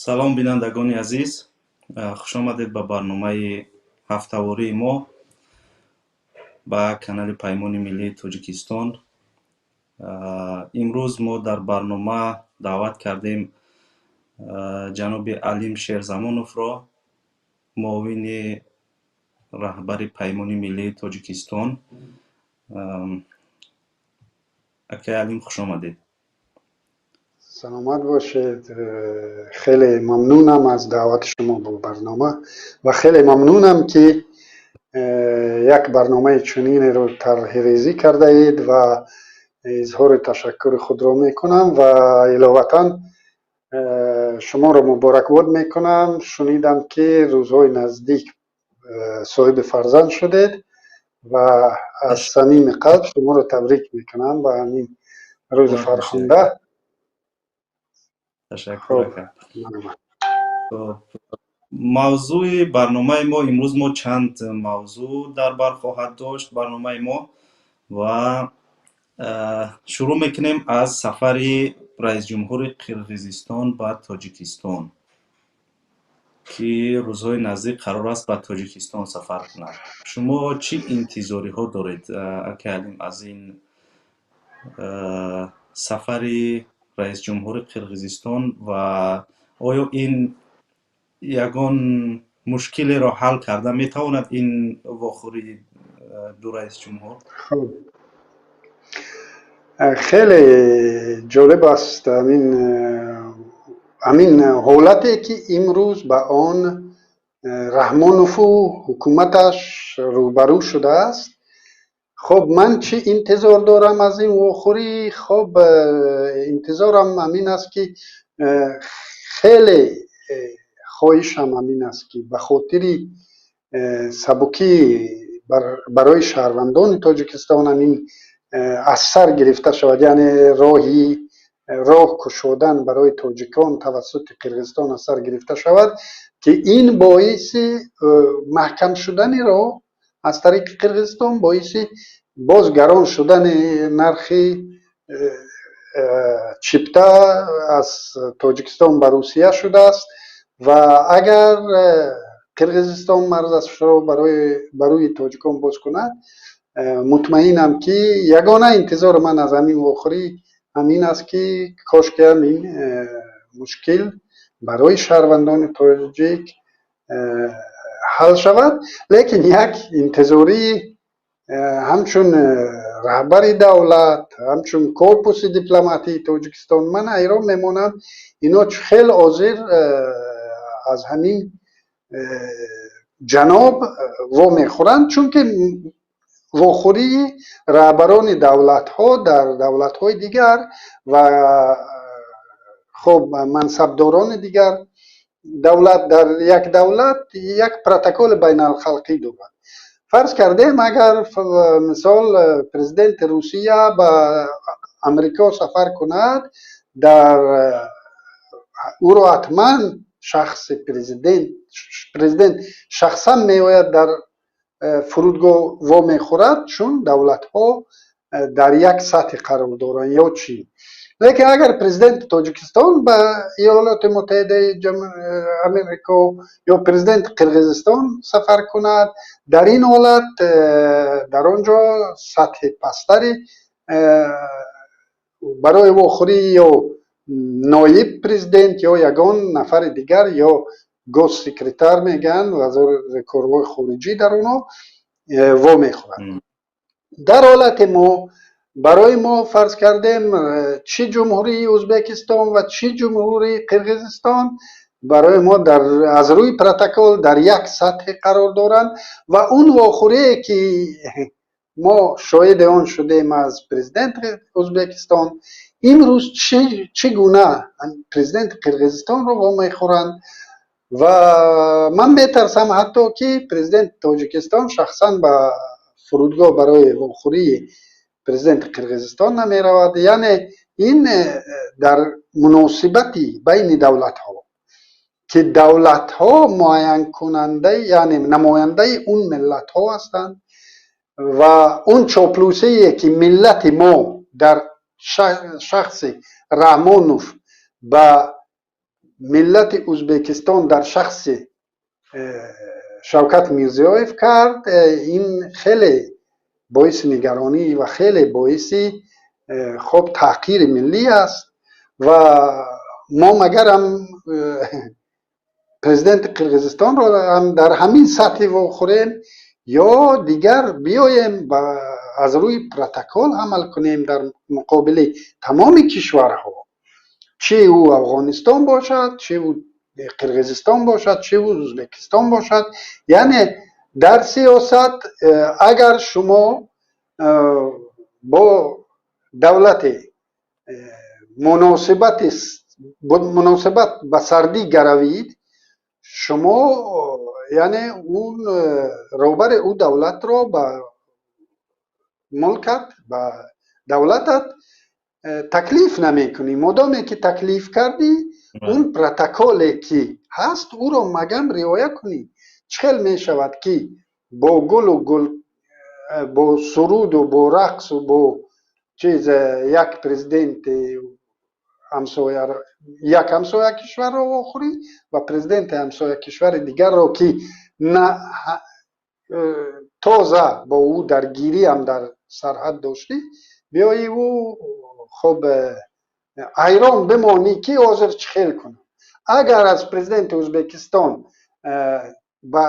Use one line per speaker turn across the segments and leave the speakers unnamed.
Салом, бинандагони азиз, хушомадед ба барномаи ҳафтавории мо ба канали Паймони миллии Тоҷикистон. Имрӯз мо дар барнома даъват кардем ҷаноби Алим Шерзамоновро, муовини раҳбари Паймони миллии Тоҷикистон. Акай Алим, хушомадед.
Саломат бошед. Хеле мамнунам аз даъвати шумо ба барнома ва хеле мамнунам, ки як барномаи чунинеро тарҳрезӣ кардаед ва изҳори ташаккури худро мекунам ва иловатан шуморо муборакбод мекунам. Шунидам, ки рӯзҳои наздик соҳиби фарзанд шудед ва аз самими қалб шуморо табрик мекунам ба ҳамин рӯзи фархунда.
Ташаккур. Мавзӯи барномаи мо имрӯз, мо чанд мавзӯъ дар бар хоҳад дошт барномаи мо ва шурӯъ мекунем аз сафари раисҷумҳури Қирғизистон ба Тоҷикистон, ки рӯзҳои наздик қарор аст ба Тоҷикистон сафар кунад. Шумо чӣ интизориҳо доред, акай Алим, аз ин сафари раисҷумҳури Қирғизистон ва оё ин ягон мушкилеро ҳал карда метавонад, ин вохӯрии ду раисҷумҳур?
Хеле ҷолиб аст ҳамин ҳолате, ки имрӯз ба он Раҳмонову ҳукуматаш рӯбарӯ шудааст. Хоб, ман чӣ интизор дорам аз ин вохӯрӣ? Хоб, интизорам ҳамин аст, ки хеле хоҳишам ҳамин аст, ки ба хотири сабукӣ барои шаҳрвандони Тоҷикистон ҳамин аз сар гирифта шавад, яъне роҳи роҳ кушодан барои тоҷикон тавассути Қирғизистон аз сар гирифта шавад, ки ин боиси маҳкам шудани роҳ аз тариқи Қирғизистон, боиси боз гарон шудани нархи чипта аз Тоҷикистон ба Русия шудааст. Ва агар Қирғизистон марзашро барои тоҷикон боз кунад, мутмаинам, ки ягона интизори ман аз ҳамин вохӯрӣ ҳамин аст, ки кошки ҳамин мушкил барои шаҳрвандони тоҷик ҳал шавад. Лекин як интизории ҳамчун раҳбари давлат, ҳамчун корпуси дипломатии Тоҷикистон, ман ҳайрон мемонам, ино хел ҳозир аз ҳамин ҷаноб вомехӯранд, чунки вохӯрии раҳбарони давлатҳо дар давлатҳои дигар ва хоб мансабдорони дигар давлат дар як давлат як протоколи байналхалқӣ дорад. Фарз кардем, агар мисол президенти Русия ба Амрико сафар кунад, дар ӯро ҳатман шахси президент шахсан меояд, дар фурудгоҳ вомехӯрад, чун давлатҳо дар як сатҳе қарор доранд ё чӣ. Лекин агар президенти Тоҷикистон ба Иёлоти Муттаҳидаи Амрико ё президенти Қирғизистон сафар кунад, дар ин ҳолат дар он ҷо сатҳи пасттари барои вохӯрӣ ё ноиб президент ё ягон нафари дигар ё госсекретарь мегӯянд, вазорати корҳои хориҷӣ дар онҳо вомехӯрад. Дар ҳолати мо, барои мо, фарз кардем, чӣ Ҷумҳурии Ӯзбекистон ва чӣ Ҷумҳурии Қирғизистон барои мо аз рӯи протокол дар як сатҳе қарор доранд ва он вохӯрие, ки мо шоҳиди он шудем аз президенти Ӯзбекистон, имрӯз чӣ гуна президенти Қирғизистонро вомехӯранд ва ман метарсам ҳатто, ки президенти Тоҷикистон шахсан ба фурудгоҳ барои вохӯрии президенти Қирғизистон намеравад. Яъне ин дар муносибати байни давлатҳо, ки давлатҳо муайянкунандаи, яъне намояндаи он миллатҳо ҳастанд ва он чоплусие, ки миллати мо дар шахси Раҳмонов ба Миллати Ӯзбекистон дар шахси Шавкат Мирзиёев кард, ин хеле боиси нигаронӣ ва хеле боиси хоб таҳқири миллӣ аст. Ва мо магарам президенти Қирғизистонро ҳам дар ҳамин сатҳи вохӯрем ё дигар биёем аз рӯи протокол амал кунем дар муқобили тамоми кишварҳо, чӣ ӯ Афғонистон бошад, чӣ ӯ Қирғизистон бошад, чӣ ӯ Ӯзбекистон бошад. Яъне дар сиёсат агар шумо бо давлате муносибат ба сардӣ гаравид, шумо яъне он роҳбари ӯ давлатро ба мулкат, ба давлатат таклиф намекунӣ. Модоме ки таклиф кардӣ, он протоколе ки ҳаст, ӯро магам риоя кунӣ. Чӣ хел мешавад, ки бо гулу гул, бо суруду бо рақсу бо чиз як президенти ҳамсоя, як ҳамсоя кишварро вохӯрӣ ва президенти ҳамсоя кишвари дигарро, ки на тоза бо ӯ даргириам дар сарҳад доштӣ, биёӣ ӯ хоб ҳайрон бимонӣ, ки ҳозир чӣ хел кунам? Агар аз президенти Ӯзбекистон ба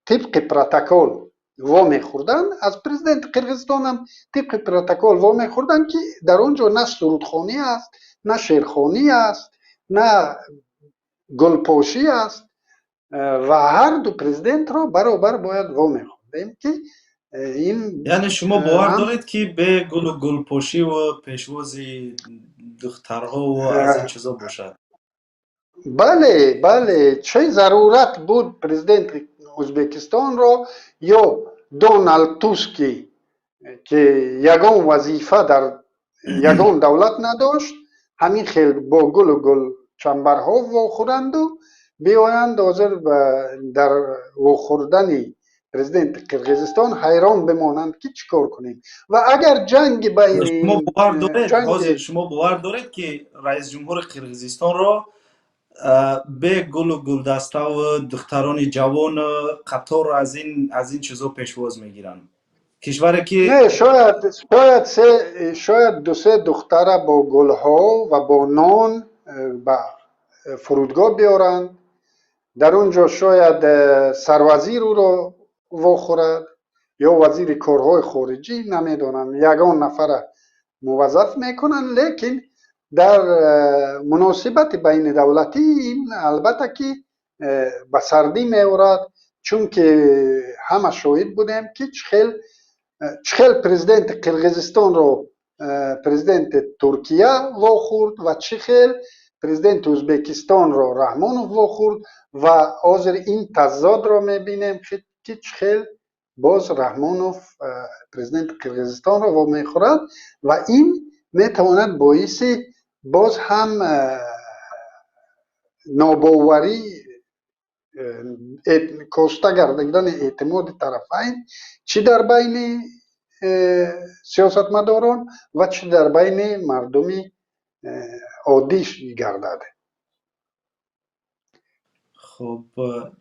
тибқи протокол вомехӯрданд, аз президенти Қирғизистонам тибқи протокол вомехӯрданд, ки дар он ҷо на сурудхонӣ аст, на шеърхонӣ аст, на гулпошӣ аст ва ҳарду президентро баробар бояд вомехӯрдем, ки ин
Яъне шумо бовар доред, ки бе гулу гулпошиву пешвози духтарҳову аз ин чизо бошад?
Бале, чӣ зарурат буд президенти Ӯзбекистонро ё Доналд Туски, ки ягон вазифа дар ягон давлат надошт, ҳамин хел бо гулу гулчамбарҳо вохӯранду биёянд ҳозир дар вохӯрдани президенти Қирғизистон ҳайрон бимонанд, ки чӣ кор кунем? Ва агар ҷанги байни
Шумо бовар доред ҳозир, шумо бовар доред, ки раисҷумҳури Қирғизистонро бе гулу гулдаставу духтарони ҷавону қатор аз ин чизо пешвоз мегиранд, кишваре ки
Не, шояд ду-се духтара бо гулҳо ва бо нон ба фурудгоҳ биёранд. Дар он ҷо шояд сарвазир ӯро вохӯрад ё вазири корҳои хориҷӣ, намедонам, ягон нафара муваззаф мекунанд, лекин дар муносибати байнидавлатӣ ин албатта ки ба сардӣ меорад, чунки ҳама шоҳид будем, ки чӣ хел президенти Қирғизистонро президенти Туркия вохӯрд ва чӣ хел президенти Ӯзбекистонро Раҳмонов вохӯрд. Ва ҳозир ин тазодро мебинем, ки чӣ хел боз Раҳмонов президенти Қирғизистонро вомехӯрад ва ин метавонад боиси боз ҳам нобоварӣ, коста гардидани эътимоди тарафайн чӣ дар байни сиёсатмадорон ва чӣ дар байни мардуми оддӣ гардад.
Хуб,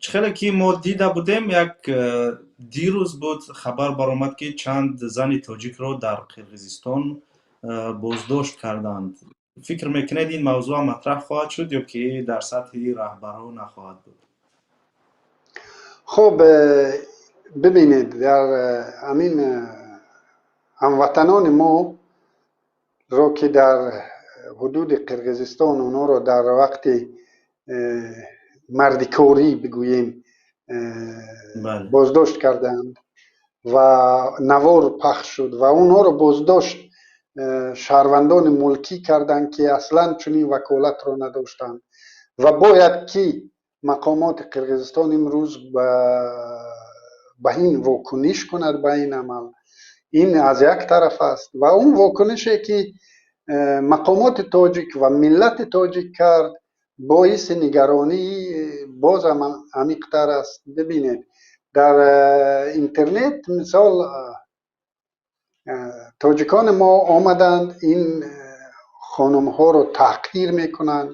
чӣ хеле ки мо дида будем, як дирӯз буд, хабар баромад, ки чанд зани тоҷикро дар Қирғизистон боздошт карданд. Фикр мекунед, ин мавзӯъ матраҳ хоҳад шуд ё ки дар сатҳи раҳбарҳо нахоҳад буд?
Хуб, бибинед, дар ҳамин ҳамватанони мо ро, ки дар ҳудуди Қирғизистон онҳоро дар вақти мардикорӣ бигӯем боздошт карданд ва навор пахш шуд ва онҳоро боздошт шаҳрвандони мулкӣ карданд, ки аслан чунин ваколатро надоштанд. Ва бояд ки мақомоти Қирғизистон имрӯз ба ин вокуниш кунад, ба ин амал. Ин аз як тараф аст. Ва он вокунише ки мақомоти тоҷик ва миллати тоҷик кард, боиси нигаронӣ боз ҳам амиқтар аст. Бибинед, дар интернет мисол тоҷикони мо омаданд, ин хонумҳоро таҳқир мекунанд.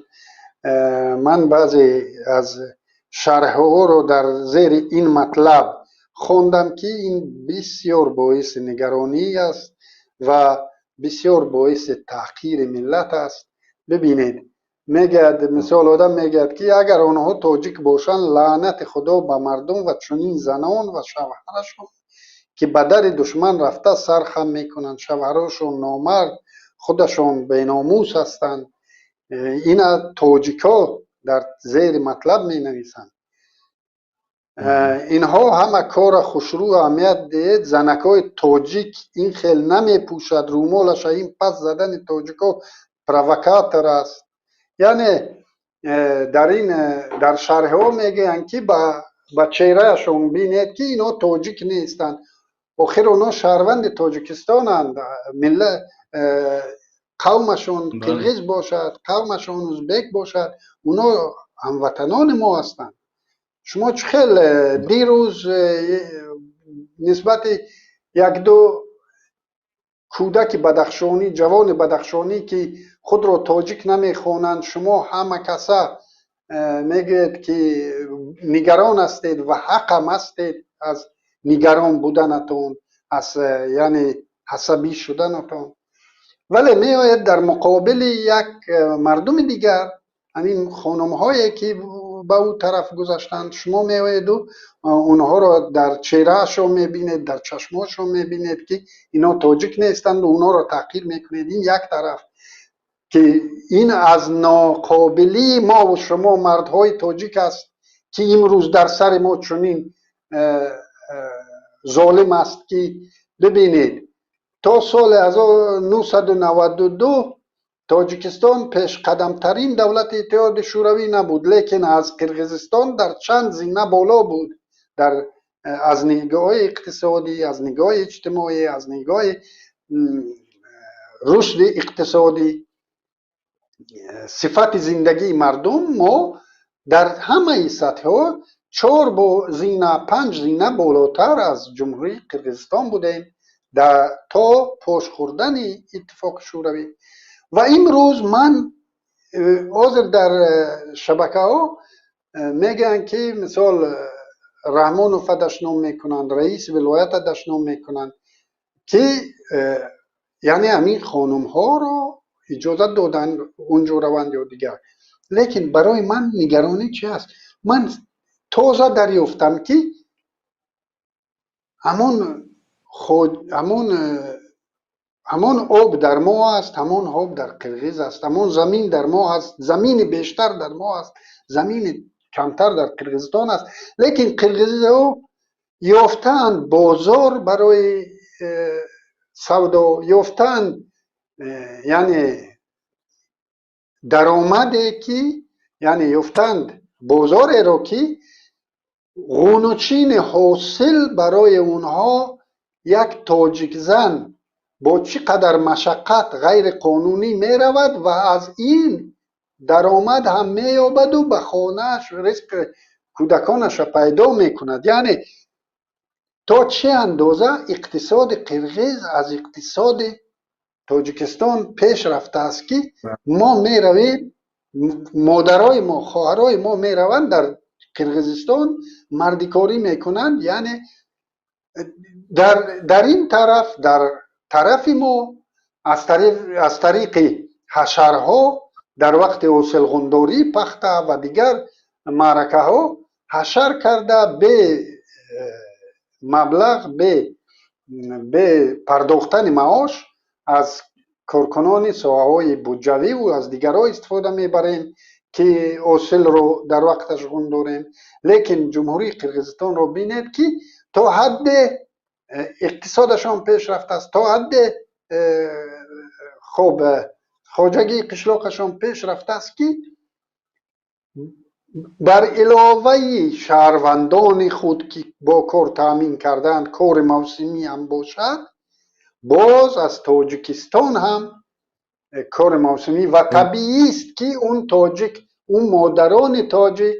Ман баъзе аз шарҳҳоро дар зери ин матлаб хондам, ки ин бисёр боиси нигаронӣ аст ва бисёр боиси таҳқири миллат аст. Бибинед, мегӯяд, мисол, одам мегӯяд, ки агар онҳо тоҷик бошанд, лаънати Худо ба мардум ва чунин занон ва шавҳарашон, ки ба дари душман рафта сар хам мекунанд. Шавҳарошон номард, худашон беномус ҳастанд. Ина тоҷикҳо дар зери матлаб менависанд. Инҳо ҳама кора хушрӯ аҳамият диҳед. Занакҳои тоҷик ин хел намепӯшад рӯмолаша. Ин пас задани тоҷикҳо провокатор аст. Яъне дар ин дар шарҳҳо мегӯянд, ки ба чеҳраашон бинед, ки инҳо тоҷик нестанд. Охир онҳо шаҳрванди Тоҷикистонанд. Милла қавмашон қирғиз бошад, қавмашон узбек бошад, онҳо ҳамватанони мо ҳастанд. Шумо чӣ хел дирӯз нисбати якду кӯдаки бадахшонӣ, ҷавони бадахшонӣ, ки худро тоҷик намехонанд, шумо ҳама каса мегӯед, ки нигарон ҳастед ва ҳақам ҳастед аз нигарон буданатон, аз яъне ҳасабӣ шуданатон, вале меояд дар муқобили як мардуми дигар, ҳамин хонумҳое, ки ба ӯ тараф гузаштанд, шумо меоеду онҳоро дар чеҳраашон мебинед, дар чашмошон мебинед, ки инҳо тоҷик нестанд, онҳоро таҳқир мекунед. Ин як тараф, ки ин аз ноқобилии мову шумо, мардҳои тоҷик аст, ки имрӯз дар сари мо чунин золим аст, ки бибинед, то соли 1992 Тоҷикистон пешқадамтарин давлати Иттиҳоди Шӯравӣ набуд, лекин аз Қирғизистон дар чанд зина боло буд дар аз нигоҳи иқтисодӣ, аз нигоҳи иҷтимоӣ, аз нигоҳи рушди иқтисодӣ, сифати зиндагии мардум. Мо дар ҳамаи сатҳҳо чор зина, панҷ зина болотар аз Ҷумҳурии Қирғизистон будем то пош хӯрдани Иттифоқи Шӯравӣ. Ва имрӯз ман ҳозир дар шабакаҳо мегӯянд, ки мисол Раҳмонова дашном мекунанд, раиси вилоята дашном мекунанд, ки яъне ҳамин хонумҳоро иҷозат доданд унҷо раванд ё дигар. Лекин барои ман нигаронӣ чи аст? Ман тоза дарёфтам, ки ҳамон об дар мо аст, ҳамон об дар қирғиз аст, ҳамон замин дар мо аст, замини бештар дар мо аст, замини камтар дар Қирғизистон аст, лекин қирғизиҳо ёфтаанд бозор барои савдо, ёфтаанд яъне даромаде, ки яъне ёфтаанд бозореро, ки ғунучини ҳосил барои онҳо як тоҷикзан бо чӣ қадар машаққат ғайриқонунӣ меравад ва аз ин даромад ҳам меёбаду ба хонааш ризқи кӯдаконаша пайдо мекунад. Яъне то чӣ андоза иқтисоди қирғиз аз иқтисоди Тоҷикистон пеш рафтааст, ки мо меравем, модарои мо, хоҳарои мо мераванд, дар Қирғизистон мардикорӣ мекунанд. Яъне дар ин тараф, дар тарафи мо аз тариқи ҳашарҳо дар вақти ҳосилғундории пахта ва дигар маъракаҳо ҳашар карда, бе маблағ, бе пардохтани маош аз коркунони соҳаҳои буҷавиву аз дигарҳо истифода мебарем, ки ҳосилро дар вақташ ғундорем. Лекин Ҷумҳурии Қирғизистонро бинед, ки то ҳадде иқтисодашон пеш рафтааст, то ҳадде хоб хоҷагии қишлоқашон пеш рафтааст, ки бар иловаи шаҳрвандони худ, ки бо кор таъмин кардаанд, кори мавсимӣ ҳам бошад, боз аз Тоҷикистон ҳам кори мавсимӣ. Ва табиист, ки он тоҷик, он модарони тоҷик,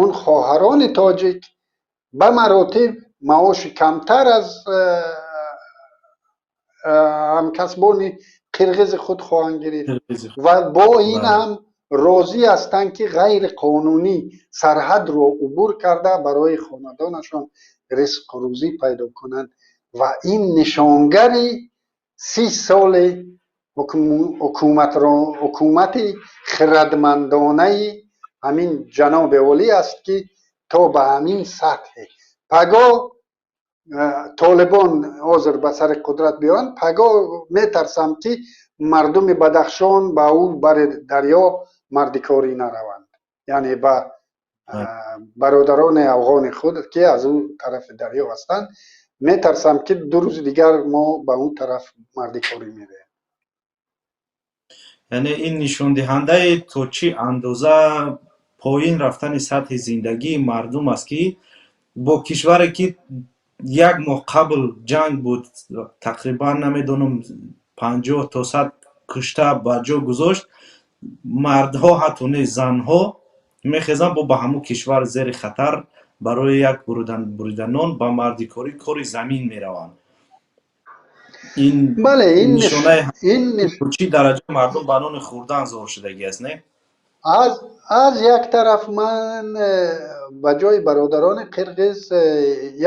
он хоҳарони тоҷик ба маротиб маоши камтар аз ҳамкасбони қирғизи худ хоҳанд гирифт ва бо ин ҳам Розӣ ҳастанд, ки ғайриқонунӣ сарҳадро убур карда, барои хонадонашон ризқу рӯзӣ пайдо кунанд. Ва ин нишонгари 30 соли ҳукумати хирадмандонаи ҳамин ҷаноби олӣ аст, ки то ба ҳамин сатҳе. Пагоҳ Толибон ҳозир ба сари қудрат биёянд, пагоҳ метарсам, ки мардуми Бадахшон ба ӯ бари дарё мардикорӣ нараванд, яъне ба бародарони афғони худ, ки аз ӯ тарафи дарё ҳастанд. Метарсам, ки 2 рӯзи дигар мо ба он тараф мардикорӣ меравем.
Яъне ин нишондиҳандаи то чӣ андоза поин рафтани сатҳи зиндагии мардум аст, ки бо кишваре, ки як моҳ қабл ҷанг буд, тақрибан намедонам, 50 то 100 кушта ба ҷо гузошт, мардҳо ҳатто не, занҳо мехезанд, бо ба ҳамун кишвар зери хатар барои як буридан нон ба мардикорӣ, кори замин мераванд. Ин
Бале, ин
нишонаи
ин
чӣ дараҷа мардум ба нони хӯрдан зор шудагӣ аст, не?
Аз як тараф ман ба ҷои бародарони қирғиз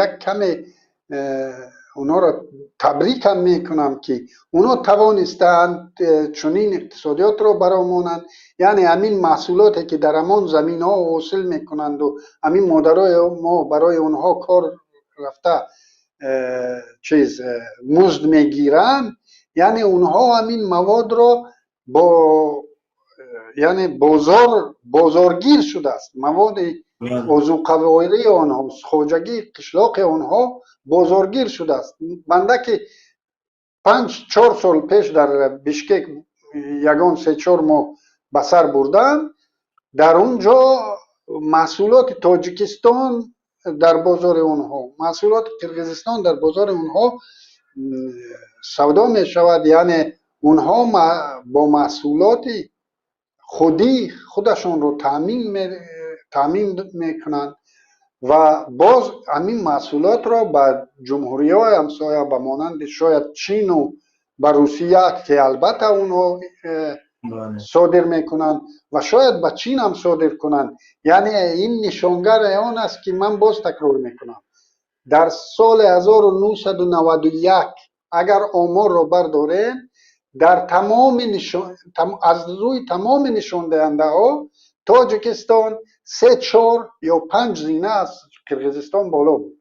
як каме онҳоро табрикам мекунам, ки онҳо тавонистаанд чунин иқтисодиётро баромонанд. Яъне ҳамин маҳсулоте, ки дар ҳамон заминҳо ҳосил мекунанду ҳамин модарои мо барои онҳо кор рафта чиз музд мегиранд, яъне онҳо ҳамин маводро бо, яъне бозоргир шудааст. Маводи озуқавории онҳо, хоҷагии қишлоқи онҳо бозоргир шудааст. Банда ки 5-4 сол пеш дар Бишкек ягон 3-4 моҳ ба сар бурдам, дар он ҷо маҳсулоти Тоҷикистон дар бозори онҳо, маҳсулоти Қирғизистон дар бозори онҳо савдо мешавад. Яъне онҳо бо маҳсулоти худӣ худашонро таъмин мекунанд ва боз ҳамин маҳсулотро ба ҷумҳуриҳои ҳамсоя, ба монанди шояд Чину ба Русия, ки албатта онҳо содир мекунанд, ва шояд ба Чин ҳам содир кунанд. Яъне ин нишонгари он аст, ки ман боз такрор мекунам, дар соли 1991 агар оморро бардорем, дар тамоми аз рӯи тамоми нишондиҳандаҳо Тоҷикистон се, чор ё панҷ зина аз Қирғизистон боло буд.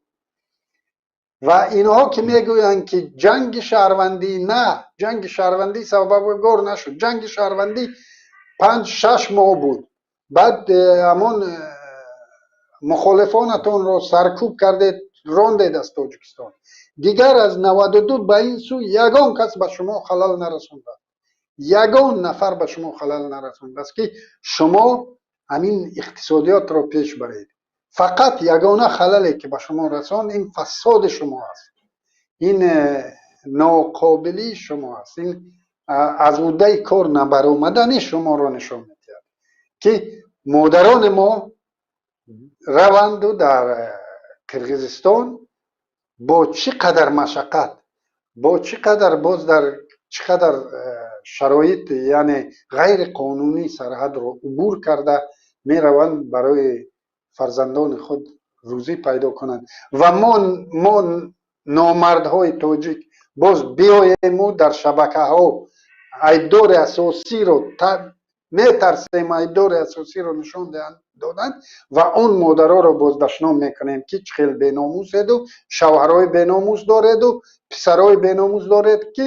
Ва инҳо ки мегӯянд, ки ҷанги шаҳрвандӣ, на, ҷанги шаҳрвандӣ сабабгор нашуд. Ҷанги шаҳрвандӣ 5-6 моҳ буд, баъд ҳамон мухолифонатонро саркӯб кардед, рондед аз Тоҷикистон. Дигар аз 92 ба ин сӯ ягон кас ба шумо халал нарасондааст, ягон нафар ба шумо халал нарасондааст, ки шумо ҳамин иқтисодиётро пеш баред. Фақат ягона халале, ки ба шумо расонд, ин фасоди шумо аст, ин ноқобилии шумо аст, ин аз уҳдаи кор набаромадани шуморо нишон медиҳад, ки модарони мо раванду дар Қирғизистон бо чӣ қадар машаққат, бо чӣ қадар, боз дар чӣ қадар шароит, яъне ғайриқонунӣ сарҳадро убур карда мераванд, барои фарзандони худ рӯзӣ пайдо кунанд. Ва мо номардҳои тоҷик боз биёему дар шабакаҳо айбдори асосиро, метарсем айбдори асосиро нишон додан ва он модароро боз дашном мекунем, ки чӣ хел беномуседу шавҳарҳои беномус дореду писарҳои беномус доред, ки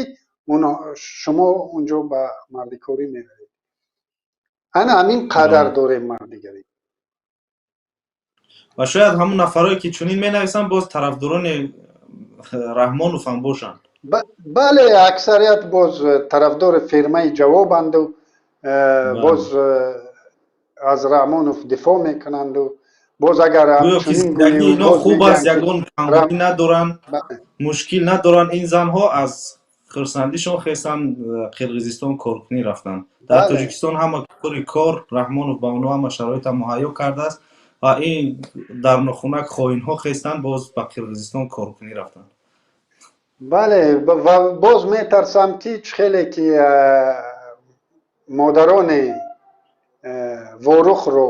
шумо унҷо ба мардикорӣ меравед. Ана ҳамин қадар дорем мардигарӣ.
Ва шояд ҳамун нафарое, ки чунин менависанд, боз тарафдорони Раҳмонов ҳам бошанд.
Бале, аксарият боз тарафдори фирмаи ҷавобанду боз аз Раҳмонов дифоъ мекунанду боз агар
Ино хуб аст, ягон камбудӣ надоранд, мушкил надоранд. Ин занҳо аз хурсандишон хестанд, Қирғизистон коркунӣ рафтанд. Дар Тоҷикистон ҳама кори кор, Раҳмонов ба онҳо ҳама шароита муҳайё кардааст ва ин дар нохунак хоинҳо хестанд, боз ба Қирғизистон коркунӣ рафтанд.
Бале, ва боз метарсам, ки чӣ хеле ки модарони Ворухро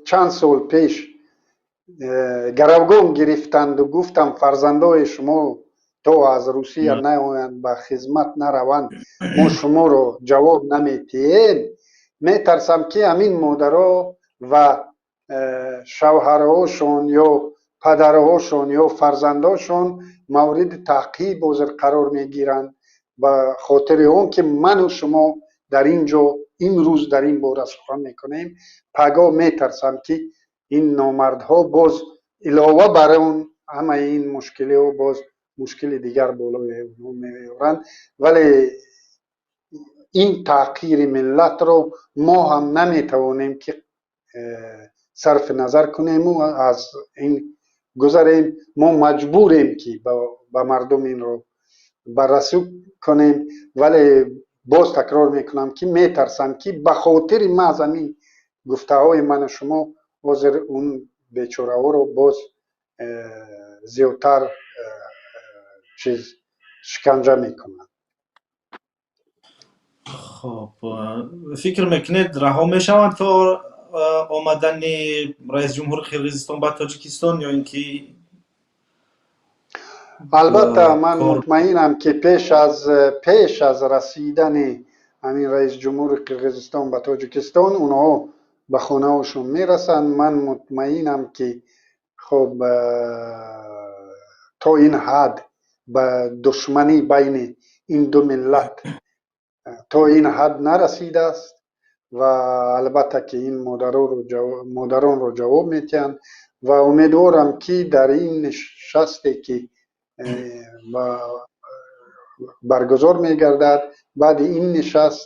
чанд сол пеш гаравгон гирифтанду гуфтам, фарзандои шумо то аз Русия наоянд, ба хизмат нараванд, мо шуморо ҷавоб наметиҳем. Метарсам, ки ҳамин модаро ва шавҳарҳошон ё падарҳошон ё фарзандошон мавриди таъқиб ҳозир қарор мегиранд, ба хотири он ки ману шумо дар ин ҷо имрӯз дар ин бора сухан мекунем. Пагоҳ метарсам, ки ин номардҳо боз илова бар он ҳамаи ин мушкилиҳо боз мушкили дигар болои онҳо меоранд. Вале ин таҳқири миллатро мо ҳам наметавонем, ки сарфи назар кунему аз ин гузарем. Мо маҷбурем, ки ба мардум инро баррасӣ кунем. Вале боз такрор мекунам, ки метарсам, ки ба хотири маҳз ҳамин гуфтаҳои ману шумо ҳозир он бечораҳоро боз зиёдтар чиз шиканҷа мекунанд.
Хоб, фикр мекунед, раҳо мешаванд то омадани раисҷумҳури Қирғизистон ба Тоҷикистон ё ин ки?
Албатта, ман мутмаинам, ки пеш аз расидани ҳамин раисҷумҳури Қирғизистон ба Тоҷикистон онҳо ба хонаҳошон мерасанд. Ман мутмаинам, ки хоб, то ин ҳад ба душманӣ байни ин ду миллат то ин ҳад нарасидааст ва албатта, ки ин модаронро ҷавоб метиҳанд. Ва умедворам, ки дар ин нишасте, ки баргузор мегардад, баъди ин нишаст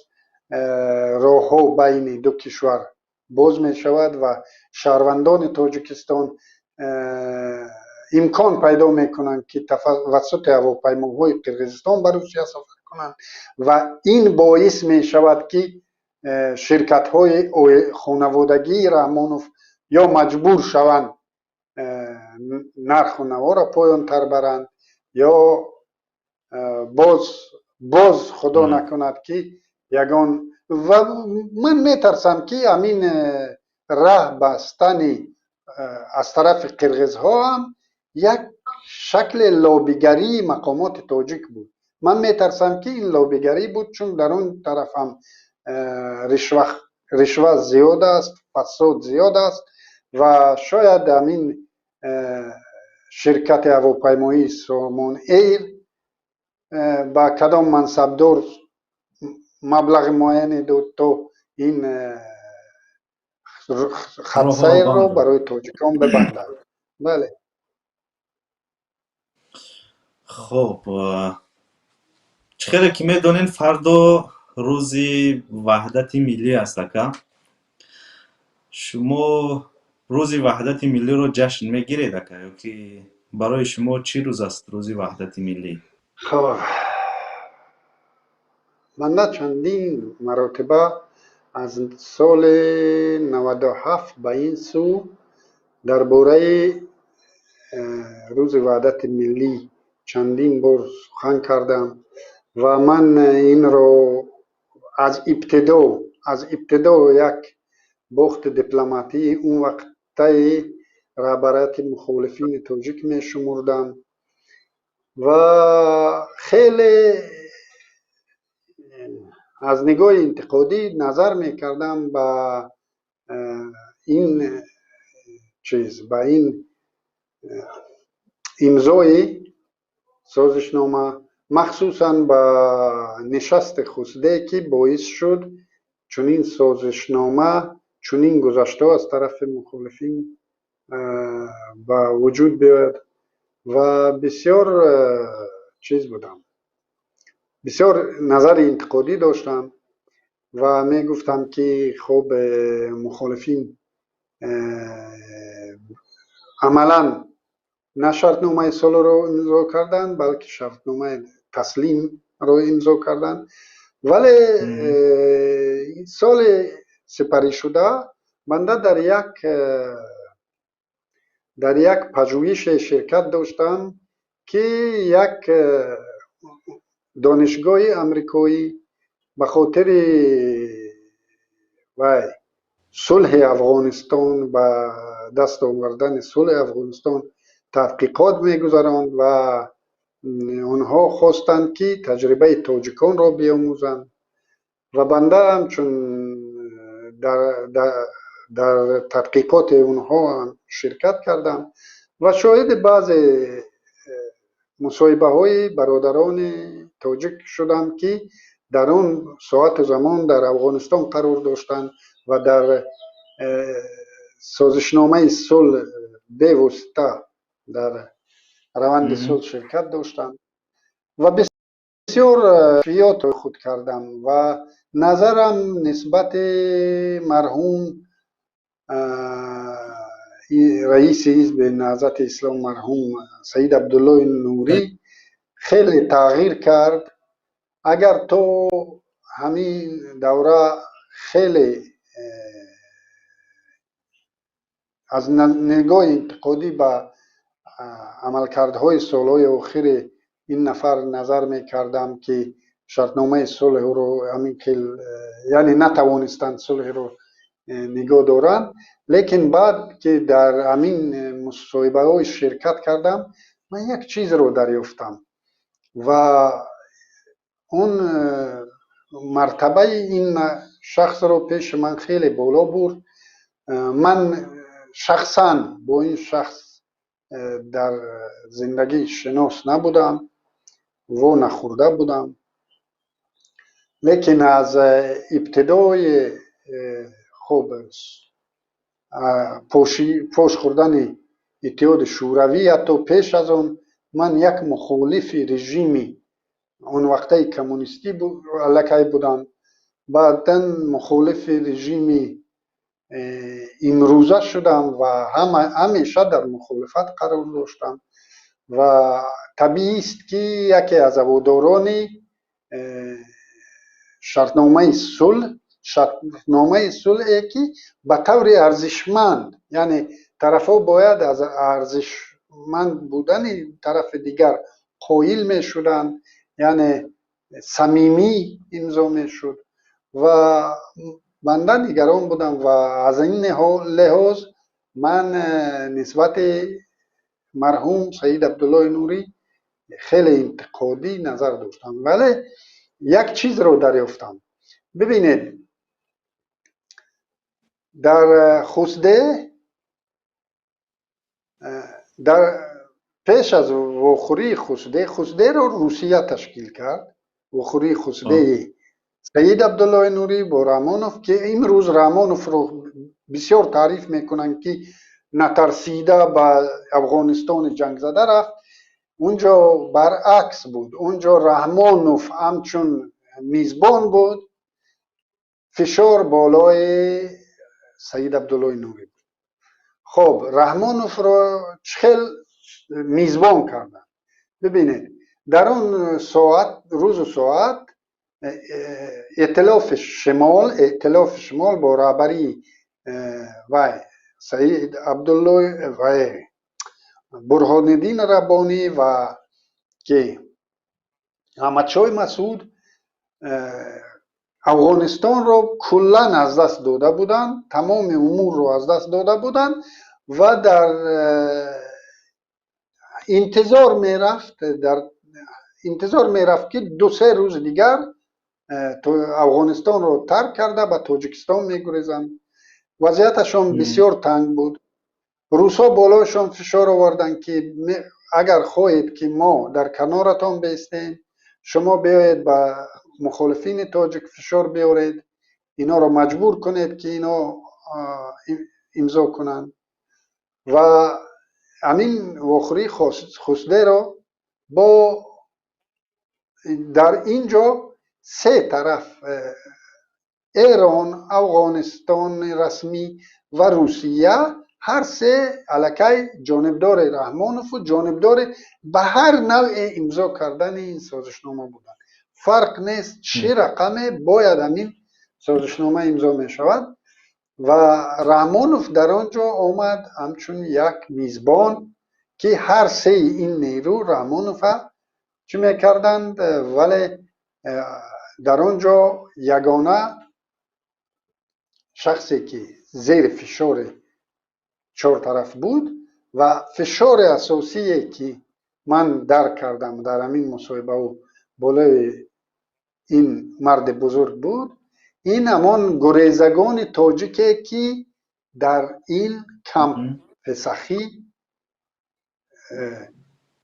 роҳҳо байни ду кишвар боз мешавад ва шаҳрвандони Тоҷикистон имкон пайдо мекунанд, ки тавассути ҳавопаймоҳои Қирғизистон ба Русия сафар кунанд. Ва ин боис мешавад, ки ширкатҳои хонаводагии Раҳмонов ё маҷбур шаванд нарху наворо поёнтар баранд, ё боз, худо накунад, ки ягон. Ва ман метарсам, ки ҳамин раҳ бастани аз тарафи қирғизҳо ҳам як шакли лобигарии мақомоти тоҷик буд. Ман метарсам, ки ин лобигарӣ буд, чун дар он тараф ҳам ришва зиёд аст, фасод зиёд аст ва шояд ҳамин ширкати ҳавопаймоии Сомон Эйр ба кадом мансабдор маблағи муайяне дод, то ин хатсайрро барои тоҷикон бибандад. Бале.
Хуб, чӣ хеле ки медонед, фардо Рӯзи ваҳдати миллӣ аст, ака. Шумо Рӯзи ваҳдати миллиро ҷашн мегиред, ака, ё ки барои шумо чӣ рӯз аст Рӯзи ваҳдати миллӣ?
Хоб, банда чандин маротиба аз соли 97 ба ин сӯ дар бораи Рӯзи ваҳдати миллӣ чандин бор сухан кардам ва ман инро аз ибтидо як бохти дипломатии он вақтаи раҳбарияти мухолифини тоҷик мешумурдам ва хеле аз нигоҳи интиқодӣ назар мекардам ба ин чиз, ба ин имзои созишнома, махсусан ба нишасти Хусде, ки боис шуд чунин созишнома, чунин гузаштҳо аз тарафи мухолифин ба вуҷуд биёяд. Ва бисёр чиз будам, бисёр назари интиқодӣ доштам ва мегуфтам, ки хуб, мухолифин амалан на шартномаи сулҳро имзо карданд, балки шартномаи таслимро имзо карданд. Вале соли сипаришуда банда дар як пажӯҳише ширкат доштам, ки як донишгоҳи амрикоӣ ба хотири Вай сулҳи Афғонистон, ба даст овардани сулҳи Афғонистон таҳқиқот мегузаронд ва онҳо хостанд, ки таҷрибаи тоҷиконро биомӯзанд ва банда ҳамчун дар тадқиқоти онҳо ширкат кардам ва шоҳиди баъзе мусоҳибаҳои бародарони тоҷик шудам, ки дар он соату замон дар Афғонистон қарор доштанд ва дар созишномаи сулҳ бевосита дар раванди сулҳ ширкат доштанд ва бисёр кашфиёт худ кардам ва назарам нисбати марҳум раиси Ҳизби Наҳзати Ислом, марҳум Саид Абдуллои Нурӣ, хеле тағйир кард. Агар то ҳамин давра хеле аз нигоҳи интиқодӣ ба амалкардҳои солҳои охири ин нафар назар мекардам, ки шартномаи сулҳро ҳамин хел, яъне натавонистанд сулҳро нигоҳ доранд, лекин баъд ки дар ҳамин мусоҳибаҳо ширкат кардам, ман як чизро дарёфтам ва он мартабаи ин шахсро пеши ман хеле боло бурд. Ман шахсан бо ин шахс дар зиндагӣ шинос набудам, во нахӯрда будам, лекин аз ибтидои хуб пош хӯрдани Иттиҳоди Шӯравӣ, ҳатто пеш аз он, ман як мухолифи режими он вақтаи коммунистӣ аллакай будам, баъдан мухолифи режими имрӯза шудам ва ҳамеша дар мухолифат қарор доштам ва табиист, ки яке аз ҳаводорони шартномаи сулҳ, шартномаи сулҳе, ки ба таври арзишманд, яъне тарафҳо бояд аз арзишманд будани тарафи дигар қоил мешуданд, яъне самимӣ имзо мешуд ва банда нигарон будам ва аз ин лиҳоз ман нисбати марҳум Саид Абдуллои Нурӣ хеле интиқодӣ назар доштам, вале як чизро дарёфтам. Бибинед, дар Хусде, дар пеш аз вохӯрии Хусде, Хусдеро Русия ташкил кард, вохӯрии Хусдеи Саид Абдуллои Нурӣ бо Раҳмонов, ки имрӯз Раҳмоновро бисёр таъриф мекунанд, ки натарсида ба Афғонистони ҷангзада рафт. Унҷо баръакс буд, унҷо Раҳмонов ҳамчун мизбон буд, фишор болои Саид Абдуллои Нурӣ буд. Хоб, Раҳмоновро чӣ хел мизбон карданд, бибинед. Дар он соат, рӯзу соат Эътилофи Шимол бо раҳбарии вай Саид Абдуллои вай Бурҳониддин Раббонӣ ва ки Аҳмадшоҳи Масъуд Афғонистонро куллан аз даст дода буданд, тамоми умурро аз даст дода буданд ва дар интизор мерафт, дар интизор мерафт, ки 2-се рӯзи дигар Афғонистонро тарк карда, ба Тоҷикистон мегурезанд. Вазъияташон бисёр танг буд. Русҳо болояшон фишор оварданд, ки агар хоҳед, ки мо дар каноратон бистем, шумо биёед, ба мухолифини тоҷик фишор биёред, инҳоро маҷбур кунед, ки ино имзо кунанд. Ва ҳамин вохӯрии Хусдеро бо дар ин ҷо се тараф, Эрон, Афғонистони расмӣ ва Русия, ҳар се аллакай ҷонибдори Раҳмонову ҷонибдори ба ҳар навъе имзо кардани ин созишнома буданд. Фарқ нест, чӣ рақаме бояд ҳамин созишнома имзо мешавад. Ва Раҳмонов дар он ҷо омад ҳамчун як мизбон, ки ҳар сеи ин нерӯ Раҳмонова чӣ мекарданд, вале дар он ҷо ягона Шахсе ки зери фишори чор тараф буд ва фишори асосие, ки ман дарк кардам дар ҳамин мусоҳибао, болои ин марди бузург буд, ин ҳамон гурезагони тоҷике, ки дар ин кампи Сахӣ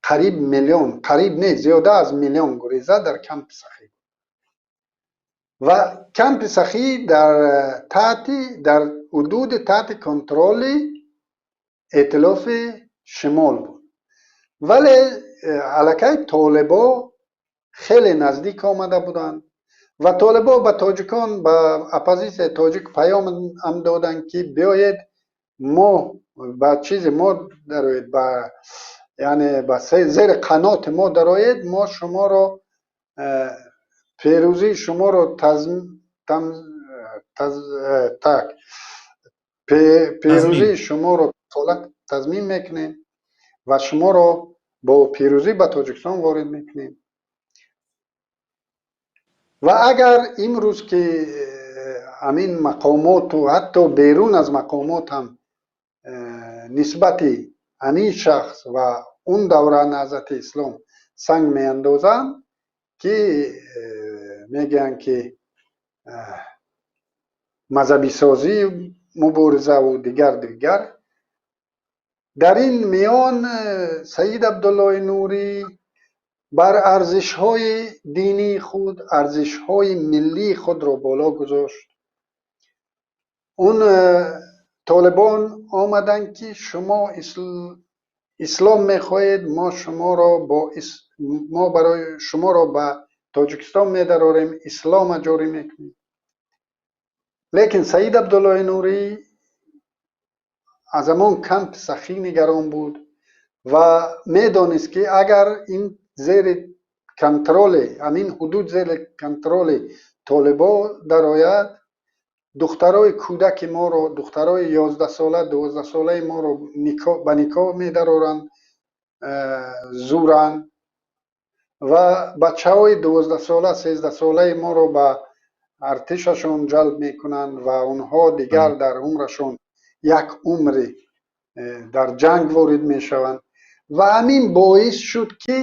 қариб миллион, қариб не, зиёда аз миллион гуреза дар кампи Сахӣ ва кампи Сахӣ дар ҳудуди таҳти контроли Эътилофи Шимол буд, вале аллакай толибо хеле наздик омада буданд ва толибо ба тоҷикон, ба оппозитсияи тоҷик паём ҳам доданд, ки биёед, мо ба чизи мо дароед, ба яъне ба зери қаноти мо дароед, мо шуморо пирӯзии шуморо так пирӯзии шуморо тазмин мекунем ва шуморо бо пирӯзӣ ба Тоҷикистон ворид мекунем. Ва агар имрӯз, ки ҳамин мақомоту ҳатто берун аз мақомот ҳам нисбати ҳамин шахс ва он давра Наҳзати Ислом санг меандозанд, ки мегӯянд, ки мазҳабисозии муборизаву дигар дигар, дар ин миён Саид Абдуллои Нурӣ бар арзишҳои динии худ, арзишҳои миллии худро боло гузошт. Он толибон омаданд, ки шумо ислом мехоҳед, мо шуморо бо мо барои шуморо ба Тоҷикистон медарорем, ислома ҷорӣ мекунем. Лекин Саид Абдуллои Нурӣ аз ҳамон кампи Сахӣ нигарон буд ва медонист, ки агар ин зери контроли, ҳамин ҳудуд зери контроли толибо дарояд, духтарои кӯдаки моро, духтарои 11сола, 12солаи моро ба никоҳ медароранд зӯран ва бачаҳои 12сола, 13солаи моро ба артишашон ҷалб мекунанд ва онҳо дигар дар умрашон як умре дар ҷанг ворид мешаванд. Ва ҳамин боис шуд, ки